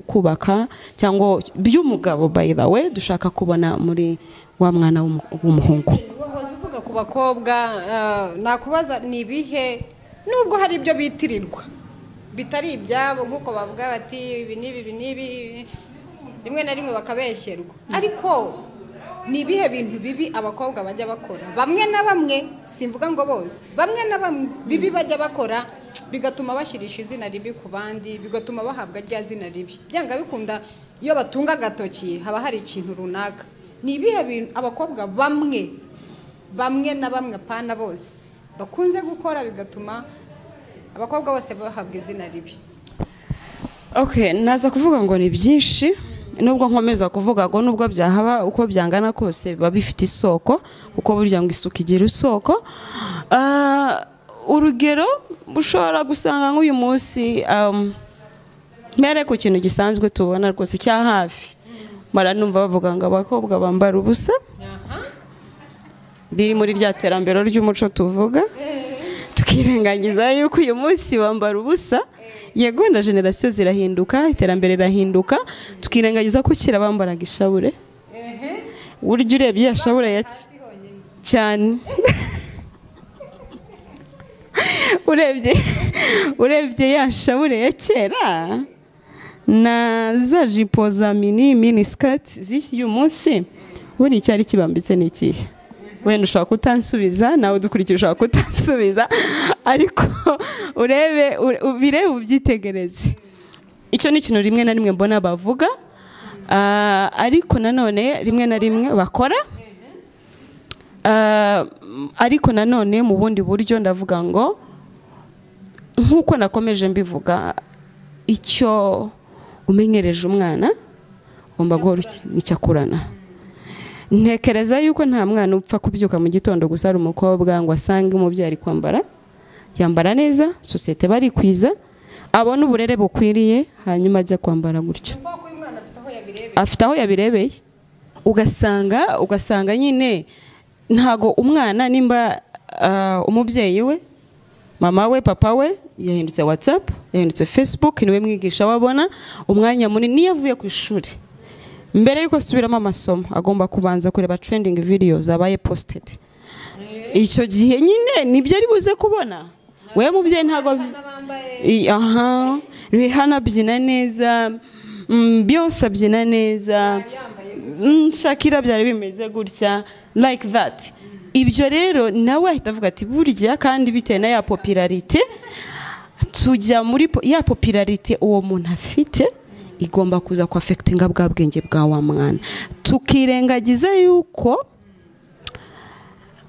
kubaka, cyangwa by'umugabo by the way dushaka kubona muri wa mwana w'umuhungu. Wahoze uvuga ku bakobwa, nakubaza ni ibihe nubwo hari ibyo bitirirwa bitari ibyabo, nkuko bavuga bati ibi n'ibi ibi n'ibi, rimwe na rimwe bakabeshyerwa, ariko ni ibihe bintu bibi abakobwa bajya bakora, bamwe na bamwe, simvuga ngo bose, bamwe na bamwe bibi bajya bakora bigatuma bashyirisha izina ribi ku bandi, bigatuma bahabwa rya zina ribi. Byanga bikunda iyo batunga agatoki haba hari ikintu runaka. Ni ibihe bintu abakobwa bamwe bamwe na bamwe, pana bose, bakunze gukora bigatuma abakobwa bose bahabwa izina ribi? Okay, naza kuvuga ngo ni byinshi, nubwo nkomeza kuvuga ngo nubwo byahaba uko byangana kose biba bifite isoko, kuko burya ngo isuku igira isoko. Urugero ushobora gusanga nk'uyu munsi mere ku kintu gisanzwe tubona rwose cya hafi, mara numva bavuga ngo abakobwa bambara ubusa, biri muri rya terambere ry'umuco tuvuga, tukirengagiza yuko uyu munsi bambara ubusa. Yego na generasiyo zirahinduka, iterambere rirahinduka, tukirengagiza ko kera bambaraga ishabure. Burya urebye ya shabure ya cyane urebye Urebye ya shabure ya kera na za jipo za mini skirt z'uyu munsi, buri icyari kibambitse ni ikihe? Wenda ushobora kutansubiza, nawe udukurikira ushobora kutansubiza, ariko urebe, ubirebe, ubyitegereze. Icyo ni ikintu rimwe na rimwe mbona bavuga, ariko nanone rimwe na rimwe bakora. Ariko nanone mu bundi buryo ndavuga ngo, nk'uko nakomeje mbivuga, icyo umenyereje umwana ugomba guhora nicyo akurana. Ntekereza yuko nta mwana upfa kubyuka mu gitondo gusa ari umukobwa ngo asange umubyeyi ari kwambara, yambara neza, sosiyete barikwiza, abona uburere bukwiriye, hanyuma ajya kwambara gutyo. Afite aho yabirebeye. Ugasanga nyine ntago umwana, nimba umubyeyi we, mama we, papa we yahindutse WhatsApp, yahindutse Facebook, niwe mwigisha wabona umwanya munini. Niyo avuye ku ishuri, mbere yuko asubiramo amasomo, agomba kubanza kureba trending video zabaye posted. Icyo gihe nyine nibyo ari buze kubona. Wewe mubyeyi ntago aha Rihanna abyina neza, Beyonce abyina neza, Shakira byari bimeze gutya, like that. Ibyo rero nawe ahita avuga ati burya, kandi bitewe na ya popularité tujya muri ya popularité uwo muntu afite igomba kuza ku affectinga bwa bwenge bwa wa mwana, tukirengagiza yuko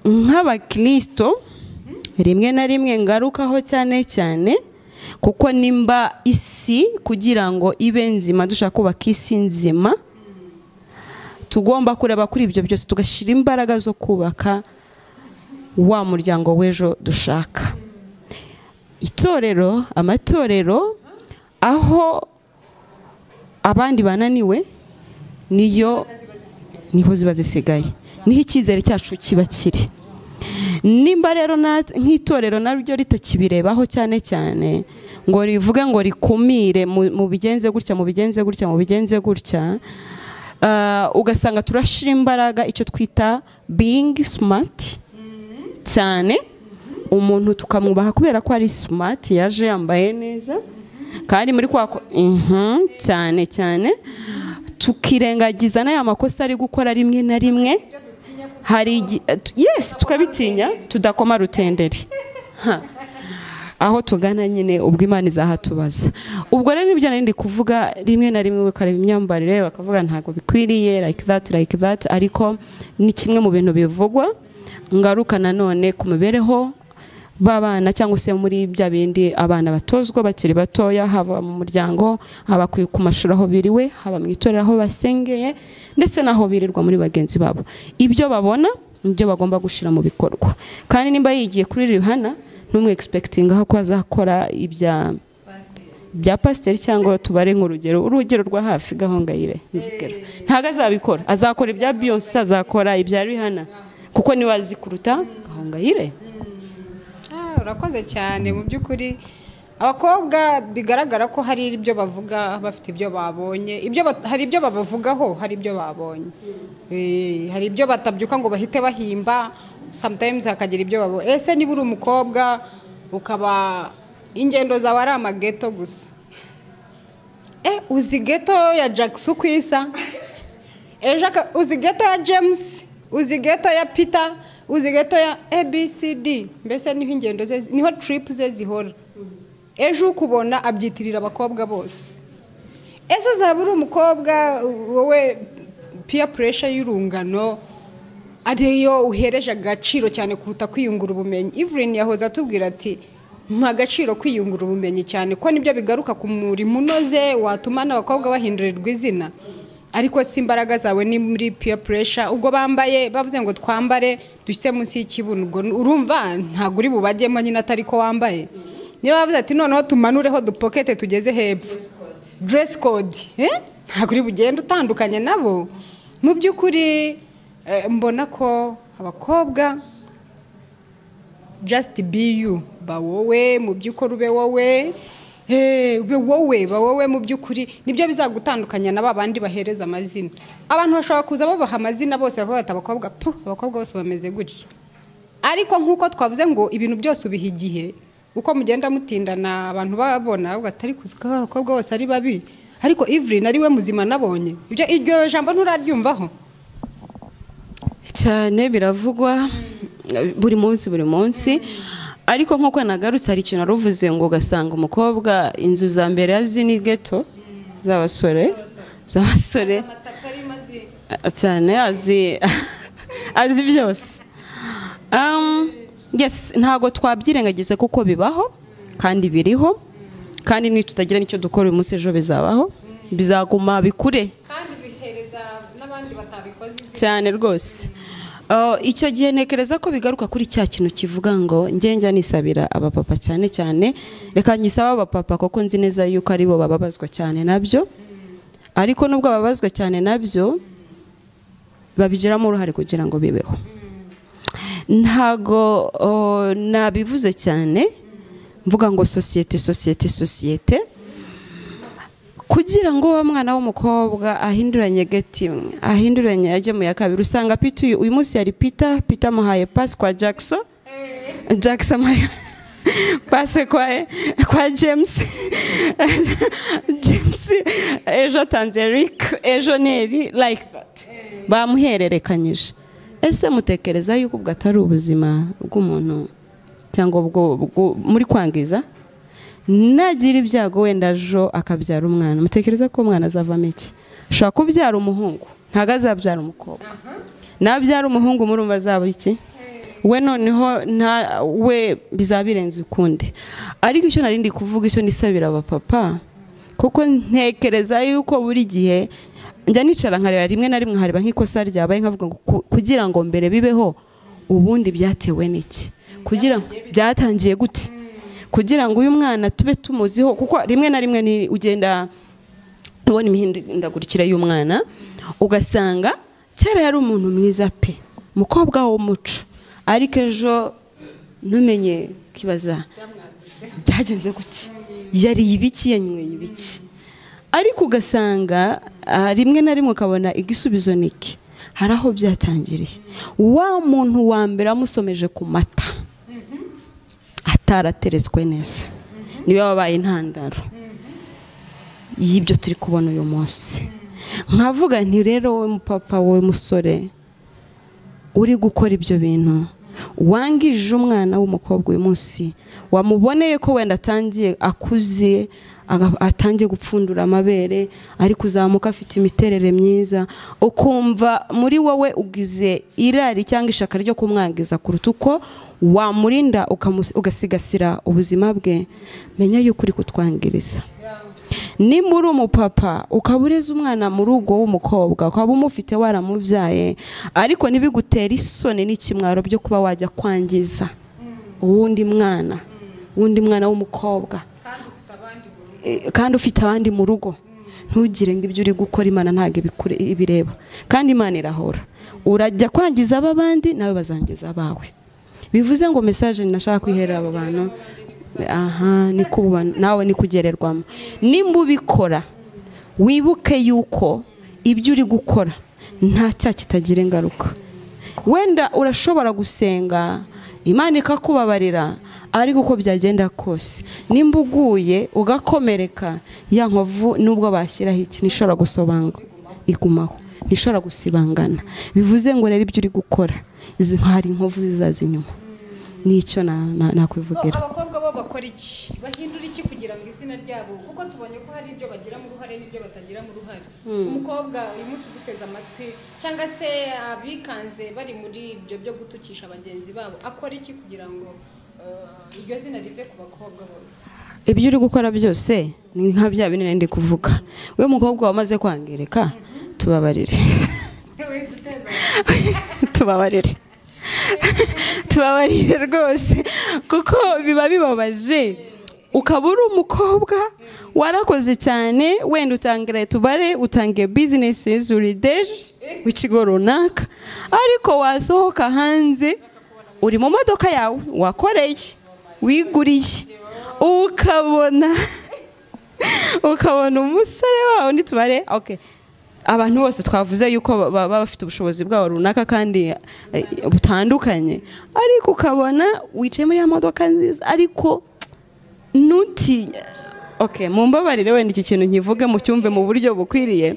nk'abakristo rimwe na rimwe ngarukaho cyane cyane, kuko nimba isi kugira ngo ibe nzima, dushaka kubaka isi nzima, tugomba kureba kuri ibyo byose, tugashyira imbaraga zo kubaka wa muryango w'ejo dushaka. Itorero, amatorero, aho abandi bananiwe niyo niho ziba zisigaye, niho icyizere cyacu kiba kiri. Nimba rero nk'itorero naryo ritakibirebaho cyane cyane ngo rivuge ngo rikumire mu bigenze gutya, mu bigenze gutya, mu bigenze gutya, ugasanga turashira imbaraga icyo twita being smart cyane, umuntu tukamwubaha kubera ko ari smart, yaje yambaye neza, kandi muri kwa cyane cyane tukirengagiza n'aya makosa ari gukora rimwe na rimwe. Hari yes, tukabitinya tudakoma rutenderi aho tugana nyine, ubwo Imana izahatubaza. Ubwo rero nibyo nari ndi kuvuga, rimwe na rimwe bakareba imyambarire bakavuga ntago bikwiriye, like that, like that, ariko ni kimwe mu bintu bivugwa. Ngaruka nanone ku mibereho b'abana, cyangwa se muri bya bindi abana batozwa bakiri batoya, haba mu muryango, haba ku mashuri aho biriwe, haba mu itorero aho basengeye, ndetse n'aho birirwa muri bagenzi babo. Ibyo babona nibyo bagomba gushira mu bikorwa. Kandi nimba yigiye kuri Rihanna, ntumwe expecting ko azakora ibya bya pasiteri, cyangwa tubare nk'urugero, urugero rwa hafi, Gahongayire, ntago azabikora. Azakora ibya Beyonce, azakora ibya Rihanna, kuko niwe azi kuruta Gahongayire. Urakoze cyane. Mu by'ukuri abakobwa bigaragara ko hari ibyo bavuga bafite ibyo babonye, ibyo hari ibyo babavugaho, hari ibyo babonye, hari ibyo batabyuka ngo bahite bahimba, sometimes hakagira ibyo babonye. Ese niba uri umukobwa ukaba ingendo zawe ari amageto gusa, uzi geto ya Jackson uko isa, ejo uzi geto ya James, uzi geto ya Peter, uzi geto ya ABCD, mbese niho ingendo ze, niho trip ze zihora. Ejo ukubona abyitirira abakobwa bose. Ese uzaba uri umukobwa wowe peer pressure y'urungano ariyo uhereje agaciro cyane kuruta kwiyungura ubumenyi? Evelyn yahoze atubwira ati mpa agaciro kwiyungura ubumenyi cyane, ko nibyo bigaruka ku murimo unoze watuma n'abakobwa bahindurirwa izina. Ariko si imbaraga zawe ni muri peer pressure, ubwo bambaye bavuze ngo twambare dushyitse munsi y'ikibuno, ubwo urumva ntabwo uri bubajyemo nyine atari ko wambaye. Niba bavuze ati noneho tumanureho dupokete tugeze hepfo, dress code, ntabwo uri bugende utandukanye nabo. Mu by'ukuri mbona ko abakobwa just be you, ba wowe mu by'ukuri, ube wowe, ube wowe, ba wowe mu by'ukuri, nibyo bizagutandukanya na babandi bahereza amazina. Abantu bashobora kuza babaha amazina bose bakavuga ati abakobwa pu, abakobwa bose bameze gutya. Ariko nk'uko twavuze ngo ibintu byose ubiha igihe. Uko mugenda mutindana abantu babona ugatari kuzika abakobwa bose ari babi, ariko Evelyn ari we muzima nabonye. Ibyo iryo jambo nturaryumvaho cyane, biravugwa buri munsi buri munsi. Ariko nkuko nagarutse hari ikintu naruvuze ngo ugasanga umukobwa inzu za mbere azi ni ghetto z'abasore cyane, azi byose. Yes, ntago twabyirengagize kuko bibaho kandi biriho, kandi nitutagira nicyo dukora uyu munsi ejo bizabaho, bizaguma bikure kandi bihereza n'abandi batabikoze cyane rwose. Icyo gihe ntekereza ko bigaruka kuri cya kintu kivuga ngo njya nisabira abapapa cyane cyane, reka nyisaba abapapa kuko nzi neza yuko ari bo bababazwa cyane nabyo, ariko nubwo bababazwa cyane nabyo babigiramo uruhare kugira ngo bibeho. Ntago nabivuze cyane mvuga ngo sosiyete sosiyete sosiyete, kugira ngo wa mwana w'umukobwa ahinduranye geti imwe, ahinduranye ajye mu ya kabiri. Usanga Peter uyu munsi yari Peter amuhaye pass kwa Jackson, Jackson amuhaye pass kwa James, James ejo atanze Eric, ejo Neri, like that, bamuhererekanyije. Ese mutekereza yuko ubwo atari ubuzima bw'umuntu cyangwa ubwo muri kwangiza? Nagira ibyago wenda ejo akabyara umwana, mutekereza ko umwana azavamo iki? Ashobora kubyara umuhungu, ntago azabyara umukobwa. Nabyara umuhungu murumva azaba iki? We noneho we bizabirenze ukundi. Ariko icyo nari ndi kuvuga, icyo nisabira abapapa, kuko ntekereza yuko buri gihe njya nicara nkareba rimwe na rimwe nkareba nk'ikosa ryabaye nkavuga ngo kugira ngo mbere bibeho ubundi byatewe n'iki, kugira byatangiye gute, kugira ngo uyu mwana tube tumuziho. Kuko rimwe na rimwe ni ugenda ubona imihindagurikire y'umwana, ugasanga kera yari umuntu mwiza pe, umukobwa w'umuco, ariko ejo ntumenye kibaza byagenze gute, yari ibiki, yanyweye ibiki. Ariko ugasanga rimwe na rimwe ukabona igisubizo niki, hari aho byatangiriye. Wa muntu wa mbere amusomeje ku mata atarateretswe neza, niwe wabaye intandaro y'ibyo turi kubona uyu munsi. Nkavuga nti rero wowe mupapa, wowe musore uri gukora ibyo bintu, wangije umwana w'umukobwa uyu munsi, wamuboneye ko wenda atangiye akuze, atangiye gupfundura amabere, ari kuzamuka afite imiterere myiza, ukumva muri wowe ugize irari cyangwa ishaka ryo kumwangiza kuruta uko wamurinda ugasigasira ubuzima bwe, menya yuko uri kutwangiriza. Nimba uri umupapa ukaba ureze umwana mu rugo w'umukobwa, ukaba umufite waramubyaye, ariko ntibigutere isoni n'ikimwaro byo kuba wajya kwangiza uwundi mwana, uwundi mwana w'umukobwa, kandi ufite abandi mu rugo, ntugire ngo ibyo uri gukora Imana ntabwo ibireba, kandi Imana irahora. Urajya kwangiza abandi nawe bazangiza abawe. Bivuze ngo message nashaka kwihera aba bantu, aha ni kuba nawe ni kugererwamo. Nimba ubikora wibuke yuko ibyo uri gukora nta cyaha kitagira ingaruka. Wenda urashobora gusenga Imana ikakubabarira, ariko uko byagenda kose nimba uguye ugakomereka, ya nkovu nubwo bashyiraho iki ntishobora gusobanga, igumaho, ntishobora gusibangana. Bivuze ngo rero ibyo uri gukora izi hari inkovu zizaza inyuma. Nicyo nakwivugira. Abakobwa bo bakora iki, bahindura iki kugira ngo izina ryabo, kuko tubonye ko hari ibyo bagira mu ruhare n'ibyo batagira mu ruhare. Umukobwa uyu munsi uguteza amatwi cyangwa se abikanze bari muri ibyo byo gutukisha bagenzi babo, akora iki kugira ngo iryo zina rive ku bakobwa bose? Ibyo uri gukora byose ni nka bya binini ndi kuvuga. We mukobwa wamaze kwangirika, tubabarire. Tubabarire. Tubabarire rwose, kuko biba bibabaje. Ukaba uri umukobwa warakoze cyane, wenda utangira tubare, utangiye businesses, uri deje w'ikigo runaka, ariko wasohoka hanze uri mu modoka yawe wakoreye, wiguriye, ukabona umusore wawe nitubare. Okay, abantu bose twavuze yuko baba bafite ubushobozi bwabo runaka kandi butandukanye, ariko ukabona wicaye muri ya modoka nziza, ariko Ntutinye. Okay, mumbabarire wenda iki kintu nkivuge mu cyumve mu buryo bukwiriye.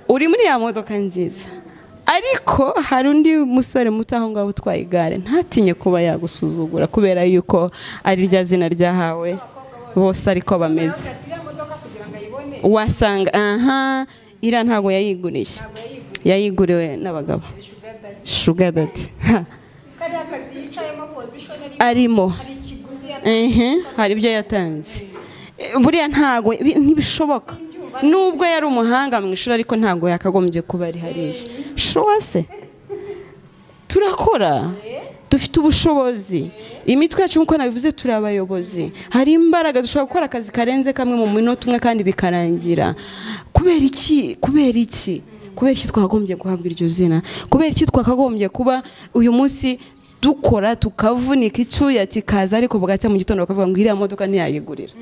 Uri muri ya modoka nziza, ariko hari undi musore muto aho ngaho utwaye igare, ntatinye kuba yagusuzugura kubera yuko ari rya zina ryahawe bose ariko bameze. Wasanga aha iriya ntabwo yayiguriye, yayiguriwe n'abagabo, sugar daddy arimo, hari ibyo yatanze. Buriya ntabwo ntibishoboka, nubwo yari umuhanga mu ishuri ariko ntabwo yakagombye kuba ari hariya. Shuwa se turakora, dufite ubushobozi, imitwe yacu nk'uko nabivuze turi abayobozi, hari imbaraga, dushobora gukora akazi karenze kamwe mu minota umwe kandi bikarangira. Kubera iki? Kubera iki? Kubera iki twakagombye guhabwa iryo zina? Kubera iki twakagombye kuba uyu munsi dukora tukavunika icyuya kikaza, ariko bugacya mu gitondo bakavuga ngo iriya modoka ntiyayigurira?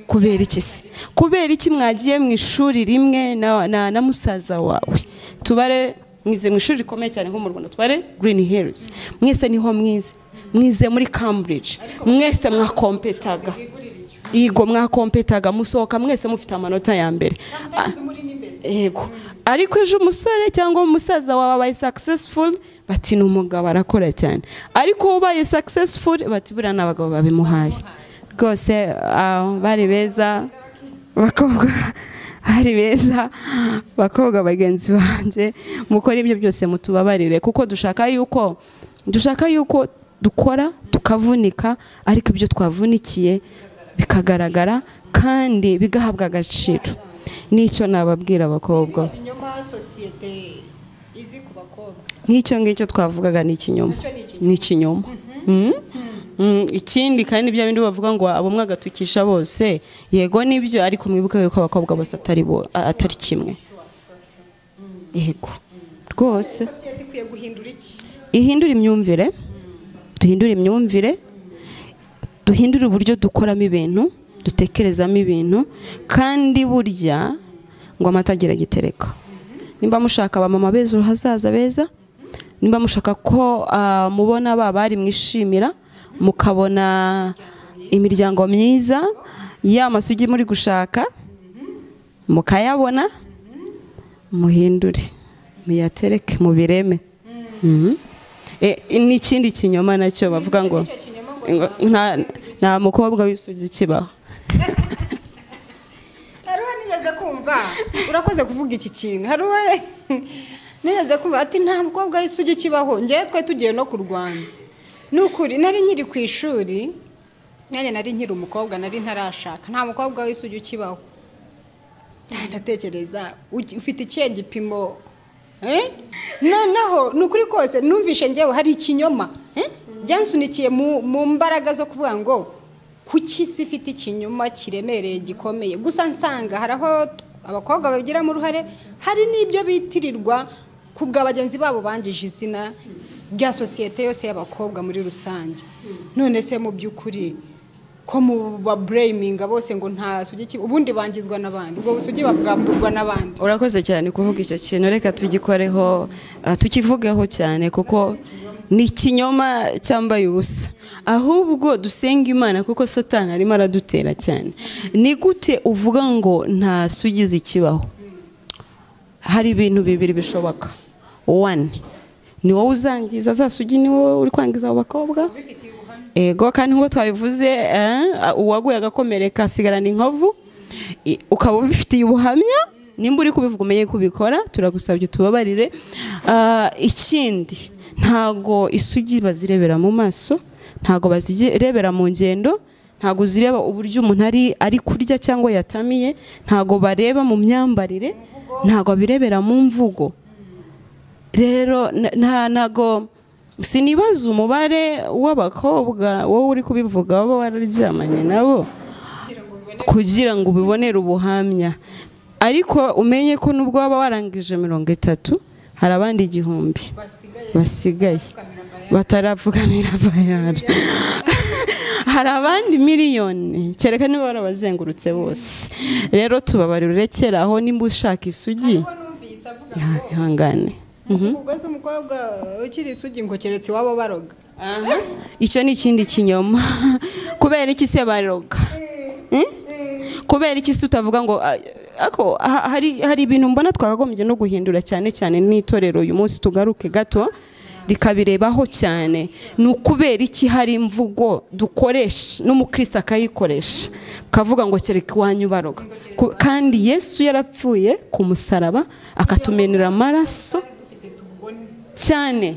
Kubera iki se? Kubera iki mwagiye mu ishuri rimwe na musaza wawe? Tubare mwize mu ishuri rikomeye cyane nko mu Rwanda, tubare Green Hills, mwese niho mwize, mwize muri Cambridge, mwese mwakompetaga, yego mwakompetaga, musohoka mwese mufite amanota ya mbere. Yego, ariko ejo umusore cyangwa umusaza wawe abaye successful, bati ni umugabo arakora cyane, ariko ubaye successful bati buriya n'abagabo babimuhaye. Rwose bari beza bakobwa, bari beza bakobwa bagenzi banjye, mukora ibyo byose mutubabarire, kuko dushaka yuko dukora tukavunika, ariko ibyo twavunikiye bikagaragara kandi bigahabwa agaciro. Nicyo nababwira abakobwa. Nk'icyo ngicyo twavugaga ni ikinyoma, ni ikinyoma. Ikindi kandi bya bindi bavuga ngo abo mwagatukisha bose, yego nibyo, ariko mwibuke yuko abakobwa bose atari kimwe. Yego rwose ihindura imyumvire, duhindure imyumvire, duhindure uburyo dukoramo ibintu, dutekerezamo ibintu. Kandi burya ngo amata agira gitereka. Nimba mushaka abamama beza hazaza beza, nimba mushaka ko mubona bari mwishimira, mukabona imiryango myiza, ya masugi muri gushaka mukayabona, muhindure, muyatereke, mubireme. N'ikindi kinyoma nacyo bavuga ngo nta mukobwa w'isugi kibaho. Hariho nigeze kumva, urakoze kuvuga iki kintu, hariho nigeze kumva ati nta mukobwa w'isugi kibaho. Njyewe twe tugiye no kurwana. Nukuri nari nkiri ku ishuri, nanjye nari nkiri umukobwa, nari ntarashaka, nta mukobwa w'isugi ukibaho. Ndatekereza ufite ikihe gipimo? Noneho ni ukuri kose numvishe njyewe hari ikinyoma byansunikiye mu mbaraga zo kuvuga ngo kuki si ifite ikinyoma kiremereye gikomeye. Gusa nsanga hari aho abakobwa babigiramo uruhare, hari n'ibyo bitirirwa kubwa bagenzi babo bangije izina rya sosiyete yose y'abakobwa muri rusange. None se mu by'ukuri ko mu bablaminga bose ngo nta sugi, ubundi bangizwa n'abandi, ubwo busugi babwamburwa n'abandi? Urakoze cyane kuvuga icyo kintu, reka tugikoreho, tukivugeho cyane, kuko ni ikinyoma cyambaye ubusa. Ahubwo dusenga Imana kuko Satani arimo aradutera cyane. Ni gute uvuga ngo nta sugi zikibaho? Hari ibintu bibiri bishoboka. One, ni wowe uzangiza za sugi, ni wowe uri kwangiza abo bakobwa. Ego, kandi nk'uko twabivuze, uwaguye agakomereka asigarana inkovu, ukaba ubifitiye ubuhamya, nimba uri kubivuga umenye kubikora, turagusabye tubabarire. Ikindi, ntago isugi bazirebera mu maso, ntago bazirebera mu ngendo, ntago zireba uburyo umuntu ari kurya cyangwa yatamiye, ntago bareba mu myambarire, ntago birebera mu mvugo. Rero ntago sinibaza umubare w'abakobwa wowe uri kubivuga baba wararyamanye nabo kugira ngo ubibonere ubuhamya, ariko umenye ko nubwo waba warangije 30 hari abandi 1000 basigaye batarapfukamira bayara. Hari abandi miliyoni, kereka niba warabazengurutse bose. Rero tubabarira urekera aho, nimba ushaka isugi ihangane. Ubwo se umukobwa ukiri isugi ngo keretse iwabo baroga. Icyo ni ikindi kinyoma. Kubera iki se baroga? Kubera iki se utavuga ngo ako hari ibintu mbona twakagombye no guhindura cyane cyane n'itorero uyu munsi, tugaruke gato rikabirebaho cyane. Ni ukubera iki hari imvugo dukoresha n'umukristo akayikoresha kavuga ngo kereka iwanyu baroga, kandi Yesu yarapfuye ku musaraba akatumenera amaraso cyane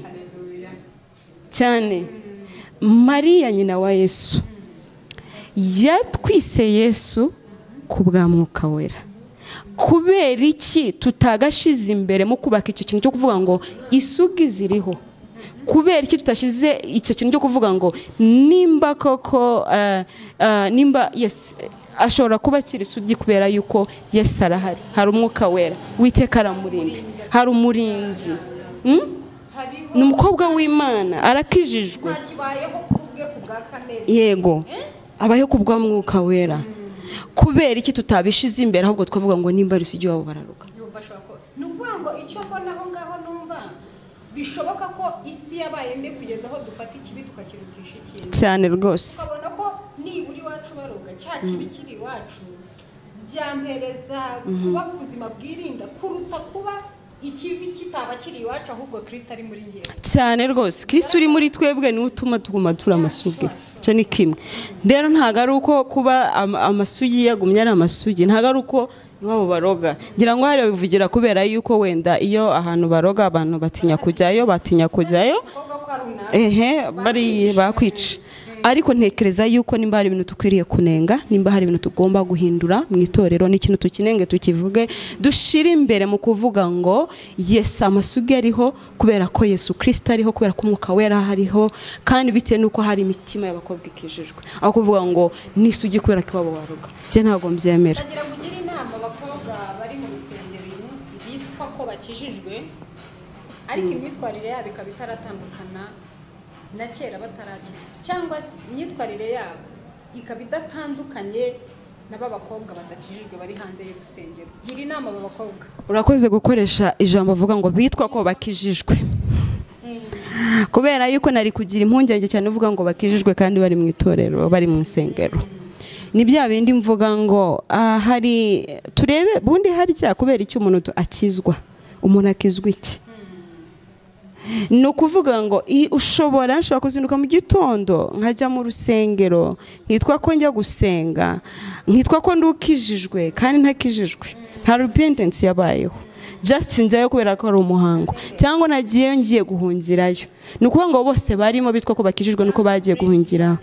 cyane. Mariya nyina wa Yesu yatwise Yesu ku bwa Mwuka Wera. Kubera iki tutagashize imbere mu kubaka icyo kintu cyo kuvuga ngo isugi ziriho? Kubera iki tutashize icyo kintu cyo kuvuga ngo nimba koko nimba yes ashobora kuba akiri isugi kubera yuko Yesu arahari, hari Umwuka Wera, Uwiteka aramurinda, hari umurinzi. Ni umukobwa w'Imana, arakijijwe, yego abayeho ku bwa Mwuka Wera. Kubera iki tutabishize imbere ahubwo twavuga ngo nimba ari isugi wabo bararuka? Ni ukuvuga ngo icyo mbona aho ngaho numva bishoboka ko isi yabaye mbi kugeza aho dufata ikibi tukakirutisha ikintu cyane rwose. Ukabona ko nibura iwacu baroga, cya kibi kiri iwacu byampereza kuba ubuzima bwirinda kuruta kuba ikibi kitaba kiri iwacu ahubwo Kristo ari muri ngewe. Cyane rwose Kristo uri muri twebwe niwe utuma tuguma turi amasugi. Icyo ni kimwe. Rero ntago ari uko kuba amasugi yagumye ari amasugi, ntago ari uko iwabo baroga. Ngira ngo hari babivugira kubera yuko wenda iyo ahantu baroga abantu batinya kujyayo, ehe bari bakwica. Ariko ntekereza yuko nimba hari ibintu tukwiriye kunenga, nimba hari ibintu tugomba guhindura mu itorero, n'ikintu tukinenge tukivuge, dushire imbere mu kuvuga ngo Yesu amasugi ariho kubera ko Yesu Kristo ariho, kubera ko Umwuka Wera hariho, kandi bitewe nuko hari imitima y'abakobwa ikijijwe. Aho kuvuga ngo nisugi kubera ko iwabo baroga, je ntago mbyemera. Ndagira ngo ugire inama abakobwa bari mu rusengero uyu munsi bitwa ko bakijijwe, ariko imyitwarire yabo ikaba itaratandukana na kera batarakizwa, cyangwa imyitwarire yabo ikaba idatandukanye n'ab'abakobwa badakijijwe bari hanze y'urusengero. Gira inama abo bakobwa. Urakoze gukoresha ijambo avuga ngo bitwa ko bakijijwe. Kubera yuko nari kugira impungenge cyane uvuga ngo bakijijwe kandi bari mu itorero, bari mu nsengero. Ni bya bindi mvuga ngo hari turebe bundi hari cya kubera icyo umuntu akizwa. Umuntu akizwa iki? Ni ukuvuga ngo ushobora kuzinduka mu gitondo nkajya mu rusengero nkitwa ko njya gusenga, nkitwa ko ndukijijwe kandi ntakijijwe, nta repentance yabayeho, just njyayo kubera ko ari umuhango, cyangwa nagiye ngiye guhungirayo. Ni ukuvuga ngo bose barimo bitwa ko bakijijwe nuko bagiye guhungiraho,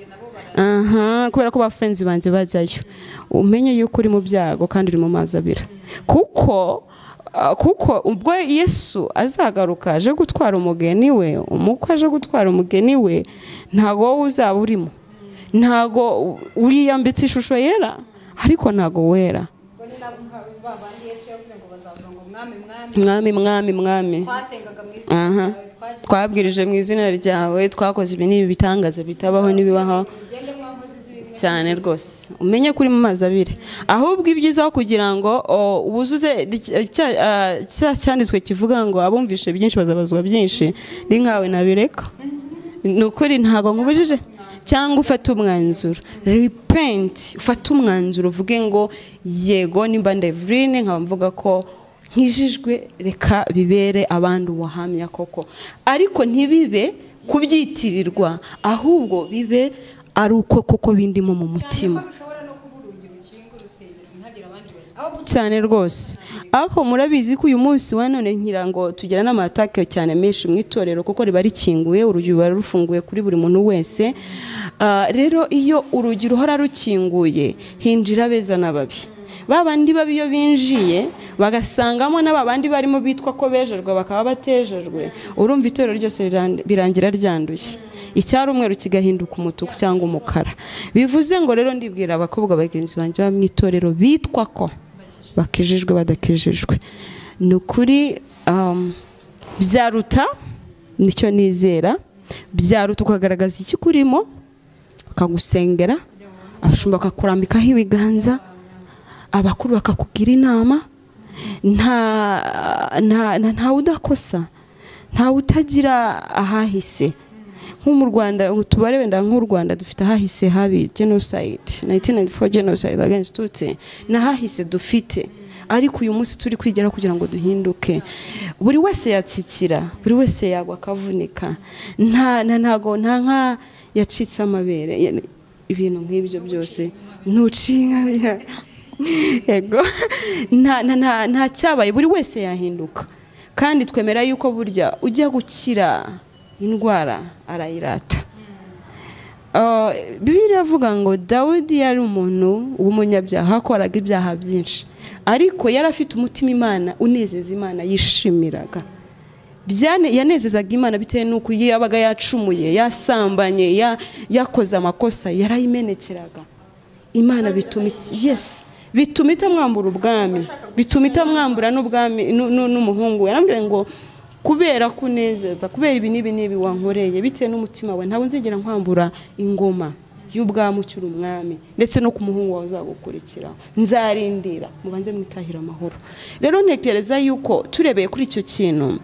kubera ko ba friends banjye bajyayo. Umenye yuko uri mu byago kandi uri mu mazi abira, kuko ubwo Yesu azagaruka aje gutwara umugeni we, umukwe aje gutwara umugeni we, ntago wowe uzaba urimo, ntago uriyambitse ishusho yera, ariko ntago wera. Mwami mwami mwami, twabwirije mu izina ryawe, twakoze ibi n'ibi bitangaza bitabaho n'ibibaho cyane rwose. Umenye kuri mu mazi abiri. Ahubwo ibyiza kugira ngo ubuzuze cya cyanditswe kivuga ngo abumvishe byinshi bazabazwa byinshi, ni nkawe nabireka. Ni ukuri ntago nkubujije, cyangwa ufate umwanzuro, repent, ufate umwanzuro uvuge ngo yego nimba Ndevurine nkaba mvuga ko nkijijwe, reka bibere abandi ubuhamya koko, ariko ntibibe kubyitirirwa, ahubwo bibe ari uko koko bindimo mu mutima cyane rwose. Ariko murabizi ko uyu munsi wa none ngira ngo tugira n'amatake cyane menshi mu itorero, kuko riba rikinguye, urugi ruba rufunguye kuri buri muntu wese. Rero iyo urugi ruhora rukinguye hinjira beza n'ababi. Babandi babi iyo binjiye bagasangamo n'abandi barimo bitwa ko bejejwe bakaba batejejwe, urumva itorero ryose birangira ryanduye, icyari umweru kigahinduka umutuku cyangwa umukara. Bivuze ngo rero ndibwira abakobwa bagenzi banjye ba mu itorero bitwa ko bakijijwe badakijijwe, ni ukuri byaruta, nicyo nizera, byaruta ukagaragaza ikikurimo, bakagusengera, abashumba bakakurambikaho ibiganza, abakuru bakakugira inama. Nta udakosa, Ntawe utagira ahahise. Nko mu Rwanda tubare wenda nk'u Rwanda dufite ahahise habi, genocide 1994, genocide against Tutsi, n'ahahise dufite. Ariko uyu munsi turi kwigera kugira ngo duhinduke. Buri wese yatsikira, buri wese yagwa akavunika, nta ntago nta nka yacitse amabere, ibintu nk'ibyo byose ntucinka yego, nta cyabaye, buri wese yahinduka. Kandi twemera yuko burya ujya gukira indwara arayirata. Bibiliya iravuga ngo Dawidi yari umuntu w'umunyabyaha, akoraga ibyaha byinshi, ariko yari afite umutima Imana unezeza Imana yishimiraga. Yanezezaga Imana bitewe n'uko yabaga yacumuye, yasambanye, yakoze amakosa, yarayimenekeraga Imana. Bituma bituma itamwambura ubwami, bituma itamwambura n'ubwami n'umuhungu. Yarambwira ngo kubera kunezeza, kubera ibi n'ibi n'ibi wankoreye, bitewe n'umutima wawe, ntabwo nzigera nkwambura ingoma y'ubwami ukiri umwami, ndetse no ku muhungu wawe uzagukurikira nzarindira mubanze mwitahira amahoro. Rero ntekereza yuko turebeye kuri icyo kintu,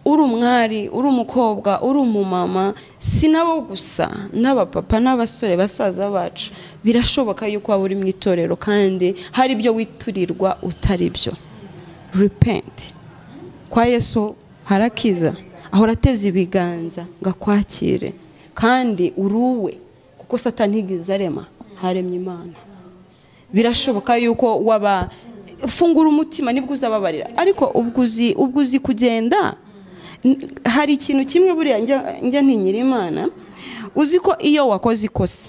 uri umwari, uri umukobwa, uri umumama, si nabo gusa, n'abapapa n'abasore basaza bacu, birashoboka yuko waba uri mu itorero kandi hari ibyo witurirwa utari byo. Repent. Kwa Yesu harakiza, ahora ateze ibiganza ngo akwakire, kandi uruwe, kuko Satani ntigeze arema, haremye Imana. Birashoboka yuko waba fungura umutima nibwo uzababarira, ariko ubwo uzi kugenda. Hari ikintu kimwe buriya njya ntinyira Imana, uzi ko iyo wakoze ikosa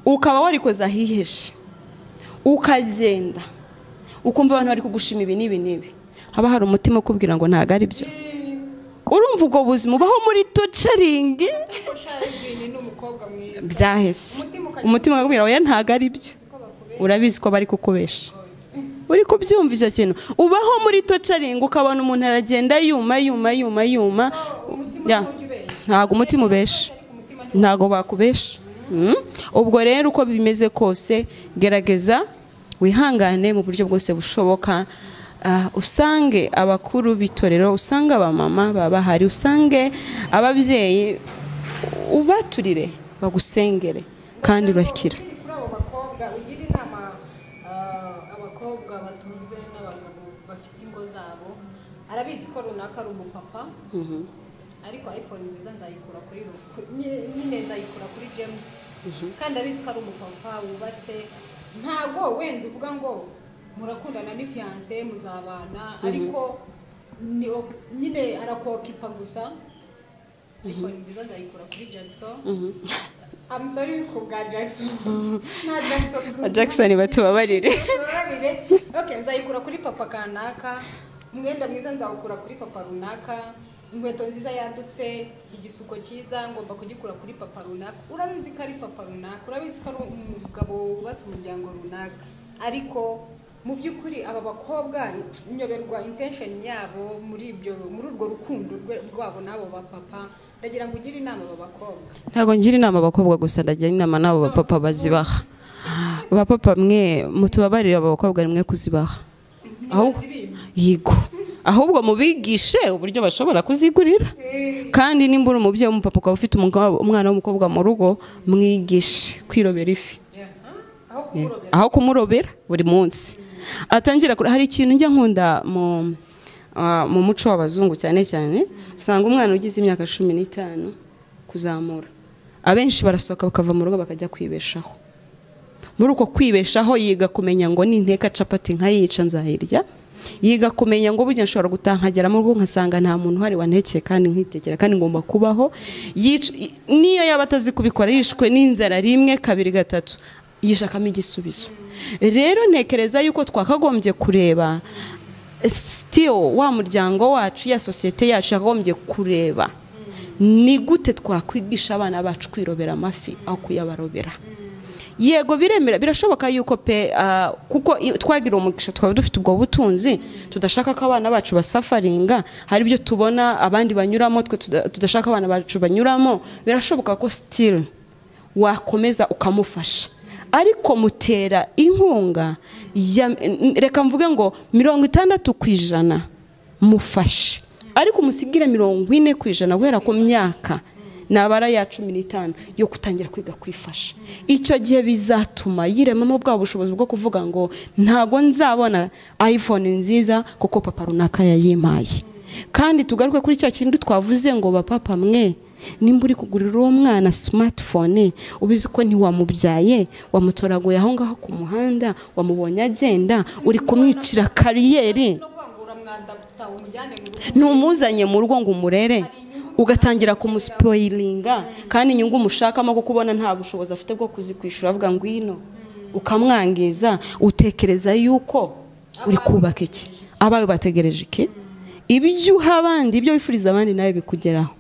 ukaba warikoze ahihishe, ukagenda ukumva abantu bari kugushima ibi n'ibi n'ibi, haba hari umutima ukubwira ngo ntago ari byo. Urumva ubwo buzima ubaho muri tocaringi byahese, umutima ukakubwira oya ntago ari byo, urabizi ko bari kukubesha, uri kubyumva icyo kintu. Ubaho muri tocaringi ukabona umuntu aragenda yuma yuma yuma yuma, ntago umutima ubesha, ntago bakubesha. Ubwo rero uko bimeze kose, gerageza wihangane mu buryo bwose bushoboka, usange abakuru b'itorero, usange abamama baba bahari, usange ababyeyi, ubaturire bagusengere kandi urakira. Kuri abo bakobwa ugira inama, abakobwa batunzwe n'abagabo bafite ingo zabo, arabizi ko runaka ari umupapa, ariko iPhone nziza nzayikura kuri nyine nzayikura kuri James, kandi abizi ko ari umupapa wubatse. Ntago wenda uvuga ngo murakundana ni fiancé muzabana, ariko nyine arakokipa gusa. iPhone nziza nzayikura kuri Jackson. I'm sorry ku bwa Jackson. Nta Jackson tuzi. Jackson batubabarire. Okay, nzayikura kuri papa kanaka, umwenda mwiza nzawukura kuri papa runaka, inkweto nziza yadutse, igisuko cyiza ngomba kugikura kuri papa runaka. Urabizi ko ari papa runaka, urabizi ko ari umugabo wubatse umuryango runaka, ariko mu by'ukuri aba bakobwa nyoberwa intention yabo muri ibyo, muri urwo rukundo rwabo n'abo bapapa. Ndagira ngo ugire inama aba bakobwa. Ntago ngira inama abakobwa gusa, ndagira inama n'abo bapapa bazibaha. Abapapa mwe mutubabarire, aba bakobwa mwe kuzibaha. Yego, ahubwo mubigishe uburyo bashobora kuzigurira. Kandi nimba uri umubyeyi w'umupapa ukaba ufite umwana w'umukobwa mu rugo, mwigishe kwirobera ifi aho kumurobera buri munsi. Atangira hari ikintu njya nkunda mu muco w'abazungu cyane cyane, usanga umwana ugize imyaka 15 kuzamura, abenshi barasohoka bakava mu rugo bakajya kwibeshaho. Muri uko kwibeshaho yiga kumenya ngo ninteka capati nkayica nzayirya, yiga kumenya ngo burya nshobora gutaha nkagera mu rugo nkasanga nta muntu uhari wantekeye kandi nkitekera kandi ngomba kubaho. Niyo yaba atazi kubikora, yishwe n'inzara rimwe kabiri gatatu, yishakamo igisubizo. Rero ntekereza yuko twakagombye kureba still wa muryango wacu, ya sosiyete yacu yakagombye kureba ni gute twakwigisha abana bacu kwirobera amafi aho kuyabarobera. Yego biremera, birashoboka yuko pe kuko twagira umugisha twaba dufite ubwo butunzi, tudashaka ko abana bacu basafaringa, hari ibyo tubona abandi banyuramo twe tudashaka abana bacu banyuramo. Birashoboka ko still wakomeza ukamufasha, ariko mutera inkunga, reka mvuge ngo 60% Mufashe, ariko umusigire 40% guhera ku myaka nabara ya 15 yo kutangira kwiga kwifasha. Icyo gihe bizatuma yiremamo bwa bushobozi bwo kuvuga ngo ntago nzabona iPhone nziza kuko papa runaka yayimpaye. Kandi tugaruke kuri cya kintu twavuze ngo bapapa mwe, nimba uri kugurira uwo mwana smartphone ubizi ko ntiwamubyaye, wamutoraguye aho ngaho ku muhanda, wamubonye agenda, uri kumwicira kariyeri, numuzanye mu rugo ngo umurere, ugatangira kumuspoilinga, kandi inyungu mushakamo kuko ubona nta bushobozi afite bwo kuzikwishura, avuga ngwino, ukamwangiza. Utekereza yuko uri kubaka iki? Abawe bategereje iki? Ibyo uha abandi, ibyo wifuriza abandi nawe bikugeraho.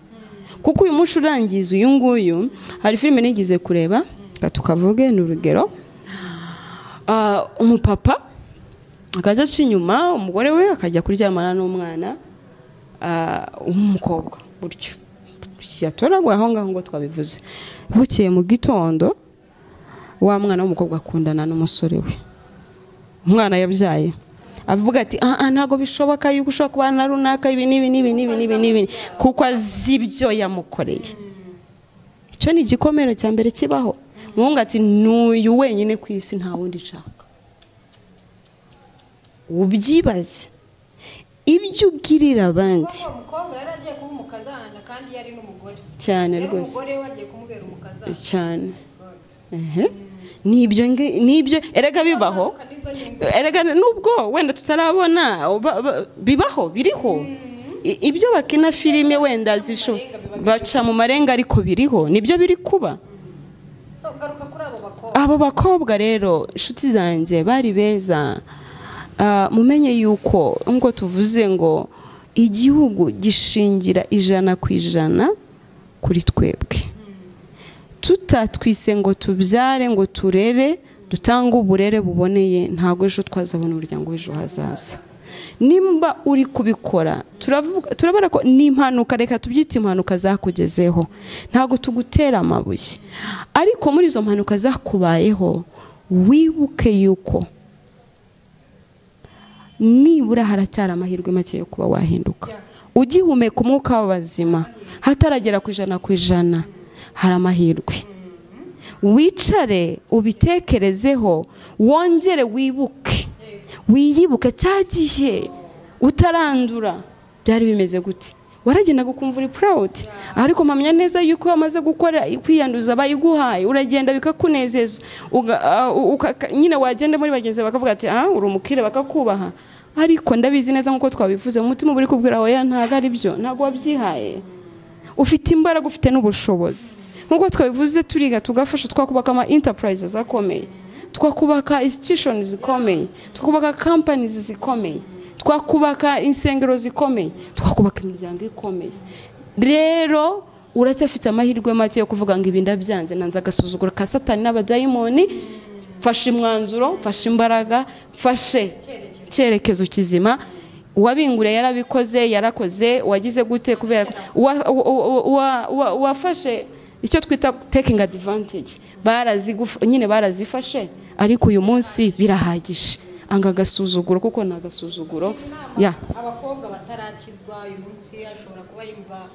Kuko uyu munsi urangiza uyu nguyu, hari filime nigize kureba, tukavuge ni urugero, umupapa akajya aca inyuma umugore we, akajya kuryamana n'umwana w'umukobwa gutyo, yatoraguye aho ngaho ngo twabivuze. Bukeye mu gitondo wa mwana w'umukobwa akundana n'umusore we, umwana yabyaye, avuga ati ntago bishoboka yuko ushobora kubana na runaka ibi n'ibi n'ibi n'ibi n'ibi n'ibi, kuko azi ibyo yamukoreye. Icyo ni igikomere cya mbere kibaho. Umuhungu ati n'uyu wenyine ku isi nta wundi nshaka. Ubyibaze ibyo ugirira abandi. Umukobwa yari agiye kuba umukazana kandi yari n'umugore cyane rwose, umugore we agiye kumubera umukazana cyane. Nibyo nibyo erega bibaho, erega nubwo wenda tutarabona bibaho, biriho. Ibyo bakina filime wenda zisho baca mu marenga, ariko biriho, nibyo biri kuba. Abo bakobwa rero inshuti zanjye bari beza, mumenye yuko ngo tuvuze ngo igihugu gishingira 100% kuri twebwe. Tutatwise ngo tubyare ngo turere, dutange uburere buboneye, ntago ejo twazabona umuryango w'ejo hazaza. Nimba uri kubikora, turabara ko ni impanuka, reka tubyite impanuka zakugezeho, ntago tugutera amabuye, ariko muri izo mpanuka zakubayeho wibuke yuko nibura haracyari amahirwe make yo kuba wahinduka. Ugihumeka umwuka w'abazima hataragera ku 100%, hari amahirwe. Wicare ubitekerezeho, wongere wibuke, wiyibuke cya gihe utarandura byari bimeze gute. Waragenda gukumva uri proud, ariko mpamya neza yuko wamaze gukora kwiyanduza bayiguhaye, uragenda bikakunezeza, nyine wagenda muri bagenzi bakavuga ati uri umukire, bakakubaha. Ariko ndabizi neza nkuko twabivuze, umutima uri kubwira oya ntago ari byo, ntago wabyihaye. Ufite imbaraga, ufite n'ubushobozi. Nkuko twabivuze, turiga tugafasha, twakubaka ama enterprises akomeye, twakubaka institutions zikomeye, twakubaka companies zikomeye, twakubaka insengero zikomeye, twakubaka imiryango ikomeye. Rero uracyafite amahirwe make yo kuvuga ngo ibi ndabyanze, nanze agasuzuguro ka Satani n'abadayimoni, mfashe umwanzuro, mfashe imbaraga, mfashe icyerekezo kizima. Uwabingure yarabikoze, yarakoze, wagize gute kubera wafashe icyo twita taking advantage, nyine barazifashe, ariko uyu munsi birahagije. Anga agasuzuguro, kuko ni agasuzuguro. Abakobwa batarakizwa uyu munsi ashobora kuba yumva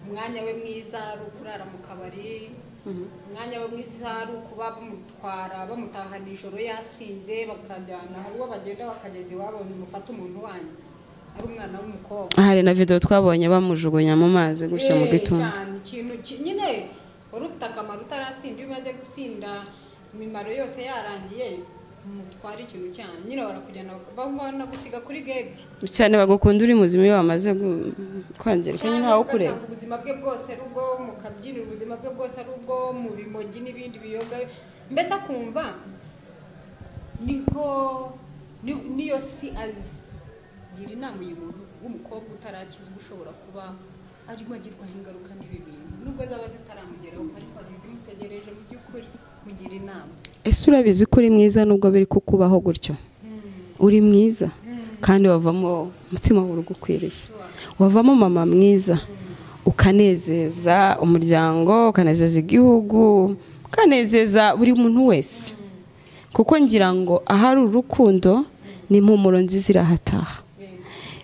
umwanya we mwiza ari ukurara mu kabari, umwanya we mwiza ari ukuba bamutwara bamutahana ijoro yasinze, bakajyana hari uwo bagenda bakageza iwabo, mufata umuntu wanyu ari umwana w'umukobwa. Hari na video twabonye bamujugunya mu mazi gutya mu gitondo. Ikintu nyine wari ufite akamaro utarasinda, iyo umaze gusinda imimaro yose yarangiye, mutwara ikintu cyanyu nyine barakujyana babona gusiga kuri gate cyane, bagukunda uri muzima iyo wamaze kwangirika nyine ntawe kureba. Ubuzima bwe bwose ari ubwo mu kabyiniro, ubuzima bwe bwose ari ubwo mu bimogi n'ibindi biyoga, mbese akumva niho niyo si azigira inama uyu muntu w'umukobwa utarakizwa ushobora kuba arimo agirwaho ingaruka n'ibi bintu, nubwo zaba zitaramugeraho ariko hari izimutegereje. Mu by'ukuri mugira inama. Ese urabizi ko uri mwiza nubwo biri kukubaho gutyo? Uri mwiza kandi wavamo umutima ugukwiriye, wavamo mama mwiza, ukanezeza umuryango, ukanezeza igihugu, ukanezeza buri muntu wese. Kuko ngira ngo ahari urukundo n'impumuro nziza irahataha.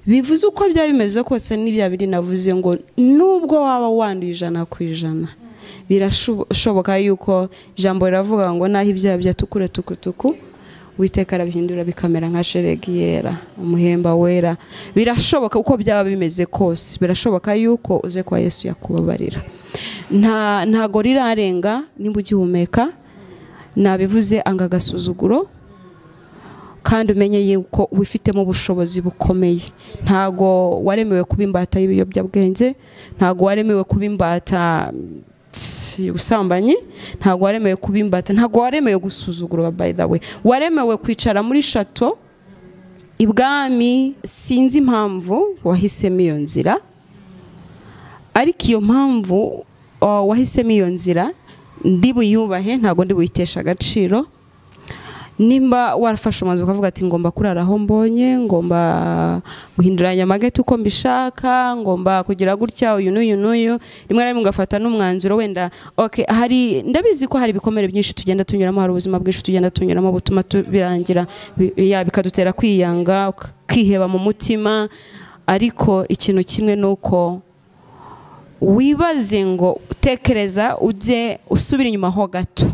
Bivuze uko byaba bimeze kose n'ibya biri navuze ngo nubwo waba wanduye 100%, birashoboka yuko ijambo riravuga ngo naho ibyaha byatukura tukutuku, Uwiteka arabihindura bikamera nka sheregi yera, umuhemba wera. Birashoboka uko byaba bimeze kose, birashoboka yuko uze kwa Yesu yakubabarira. Ntago rirarenga nimba ugihumeka. Nabivuze anga agasuzuguro, kandi umenye yuko wifitemo ubushobozi bukomeye. Ntago waremewe kuba imbata y'ibiyobyabwenge, ntago waremewe kuba imbata ubusambanyi, ntago waremewe kuba imbata, ntago waremewe gusuzugurwa. By the way, waremewe kwicara muri chateau ibwami. Sinzi impamvu wahisemo iyo nzira, ariko iyo mpamvu wahisemo iyo nzira ndi buyubahe, ntago ndi buyitesha agaciro. Nimba warafashe umwanzuro ukavuga ati ngomba kurara aho mbonye, ngomba guhinduranya amageti uko mbishaka, ngomba kugira gutya uyu n'uyu n'uyu, rimwe na rimwe ugafata n'umwanzuro wenda okay, hari ndabizi ko hari ibikomere byinshi tugenda tunyuramo, hari ubuzima bwinshi tugenda tunyuramo butuma birangira bikadutera kwiyanga, kwiheba mu mutima. Ariko ikintu kimwe nuko wibaze ngo tekereza ujye usubira inyuma ho gato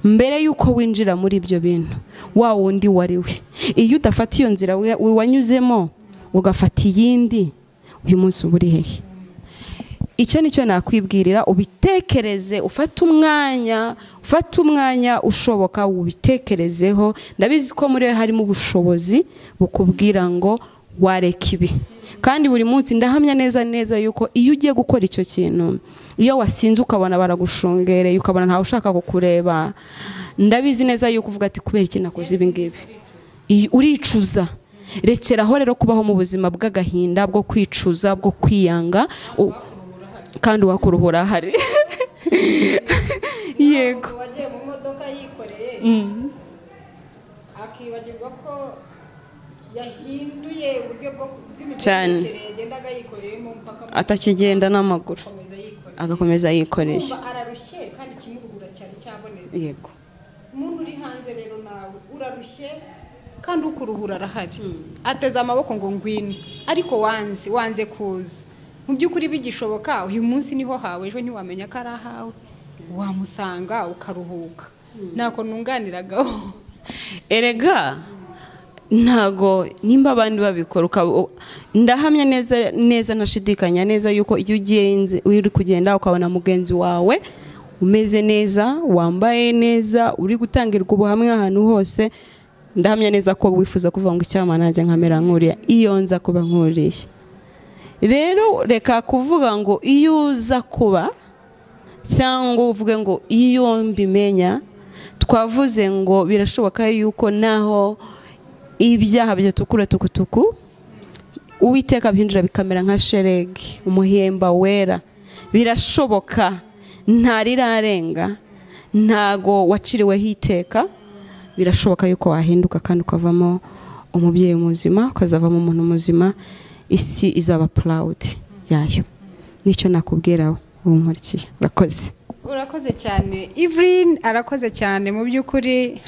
mbere yuko winjira muri ibyo bintu, wa wundi wari we. Iyo udafata iyo nzira wanyuzemo ugafata iyindi, uyu munsi uba uri hehe? Icyo nicyo nakwibwirira, ubitekereze, ufate umwanya ushoboka ubitekerezeho. Ndabizi ko muri we harimo ubushobozi bukubwira ngo wareka ibi, kandi buri munsi ndahamya neza neza yuko iyo ugiye gukora icyo kintu, iyo wasinze ukabona baragushungereye, ukabona ntawe ushaka kukureba, ndabizi neza yuko uvuga ati kubera iki nakoze ibi ngibi, uricuza. Rekeraho rero kubaho mu buzima bw'agahinda, bwo kwicuza, bwo kwiyanga, kandi wakuruhura hari. Yego, wagiye mu modoka yikoreye akibagirwa ko yahinduye uburyo bwo bw'imigendekere yagendaga yikoreyemo mpaka atakigenda n'amaguru, agakomeza yikoreye. Ararushye kandi ikimuruhura cyari cyabonetse. Yego, umuntu uri hanze rero nawe urarushye kandi ukuruhura arahari, ateze amaboko ngo ngwino, ariko wanze kuza. Mu by'ukuri bigishoboka uyu munsi niho hawe, ejo ntiwamenya ko ari ahawe, wamusanga ukaruhuka. Nako nunganiragaho. Erega ntago nimba abandi babikora, ndahamya neza neza nashidikanya neza yuko iyo ugenze uri kugenda ukabona mugenzi wawe umeze neza, wambaye neza, uri gutangirwa ubuhamya ahantu hose, ndahamya neza ko wifuza kuvuga ngo icyama najya nkamera nkuriya, iyo nza kuba nkuriya. Rero reka kuvuga ngo iyo uza kuba, cyangwa uvuge ngo iyo mbimenya. Twavuze ngo birashoboka yuko naho ibyaha byatukura tukutuku, Uwiteka bihindura bikamera nka sheregi, umuhemba wera. Birashoboka, ntarirarenga, ntago waciriweho iteka. Birashoboka yuko wahinduka kandi ukavamo umubyeyi muzima, ukazavamo umuntu muzima, isi izaba proud yayo. Nicyo nakubwira ubu nkurikiye. Urakoze. Urakoze cyane Evelyn, arakoze cyane mu by'ukuri.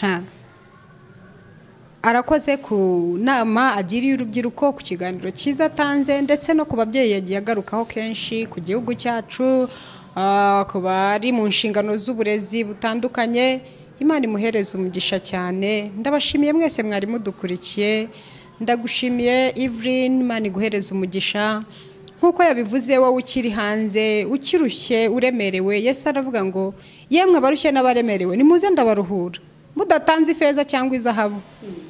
Arakoze ku nama agiriye urubyiruko, ku kiganiro cyiza atanze, ndetse no ku babyeyi yagiye agarukaho kenshi, ku gihugu cyacu, ku bari mu nshingano z'uburezi butandukanye. Imana imuhereze umugisha cyane. Ndabashimiye mwese mwari mudukurikiye, ndagushimiye Evelyn, Imana iguhereze umugisha. Nkuko yabivuze, wowe ukiri hanze, ukirushye, uremerewe, Yesu aravuga ngo yemwe abarushye n'abaremerewe nimuze ndabaruhura, mudatanze ifeza cyangwa izahabu,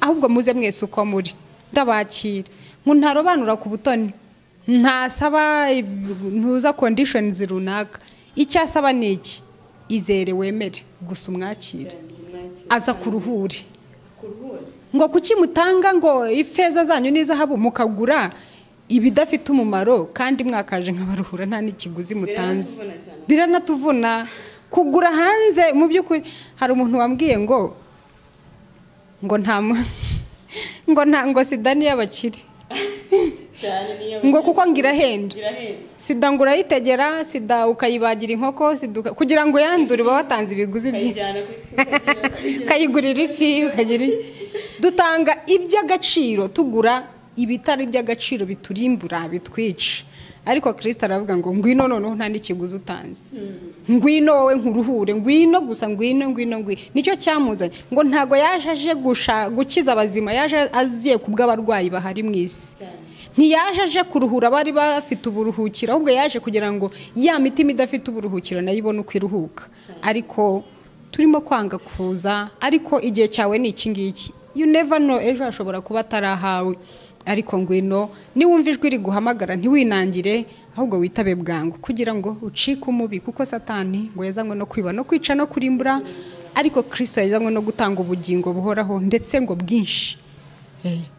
ahubwo muze mwese uko muri ndabakira. Ngo ntarobanura ku butoni, ntasaba ntuza conditions runaka, icyo asaba ni iki? Izere, wemere gusa, umwakire, aza kuruhure. Ngo kuki mutanga ngo ifeza zanyu n'izahabu mukagura ibidafite umumaro, kandi mwakaje nkabaruhura nta n'ikiguzi mutanze? Biranatuvuna kugura hanze. Mu by'ukuri hari umuntu wambwiye ngo nta ngo nta ngo sida ni y'abakire, ngo kuko ngo irahenda. Sida ngo urayitegera, sida ukayibagira inkoko, sida kugira ngo yandure uba watanze ibiguzi byinshi, ukayigurira ifi, ukagira. Dutanga iby'agaciro tugura ibitari by'agaciro biturimbura, bitwica. Ariko Kristo aravuga ngo ngwino noneho nta n'ikiguzi utanze, ngwino wowe nkuruhure, ngwino gusa, ngwino ngwino ngwino. Nicyo cyamuzanye, ngo ntago yaje aje gukiza abazima, yaje aziye kubw'abarwayi bahari mu isi. Ntiyaje aje kuruhura abari bafite uburuhukiro, ahubwo yaje kugira ngo ya mitima idafite uburuhukiro nayo ibone uko iruhuka. Ariko turimo kwanga kuza, ariko igihe cyawe ni iki ngiki, you never know, ejo hashobora kuba atarahawe. Ariko ngwino, niwumva ijwi riguhamagara ntiwinangire, ahubwo witabe bwangu kugira ngo ucike umubi, kuko Satani ngo yazanywe no kwiba no kwica no kurimbura, ariko Kristo yazanywe no gutanga ubugingo buhoraho ndetse ngo bwinshi.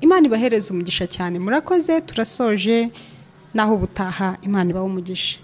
Imana ibahereze umugisha cyane, murakoze, turasoje, naho ubutaha Imana ibahe umugisha.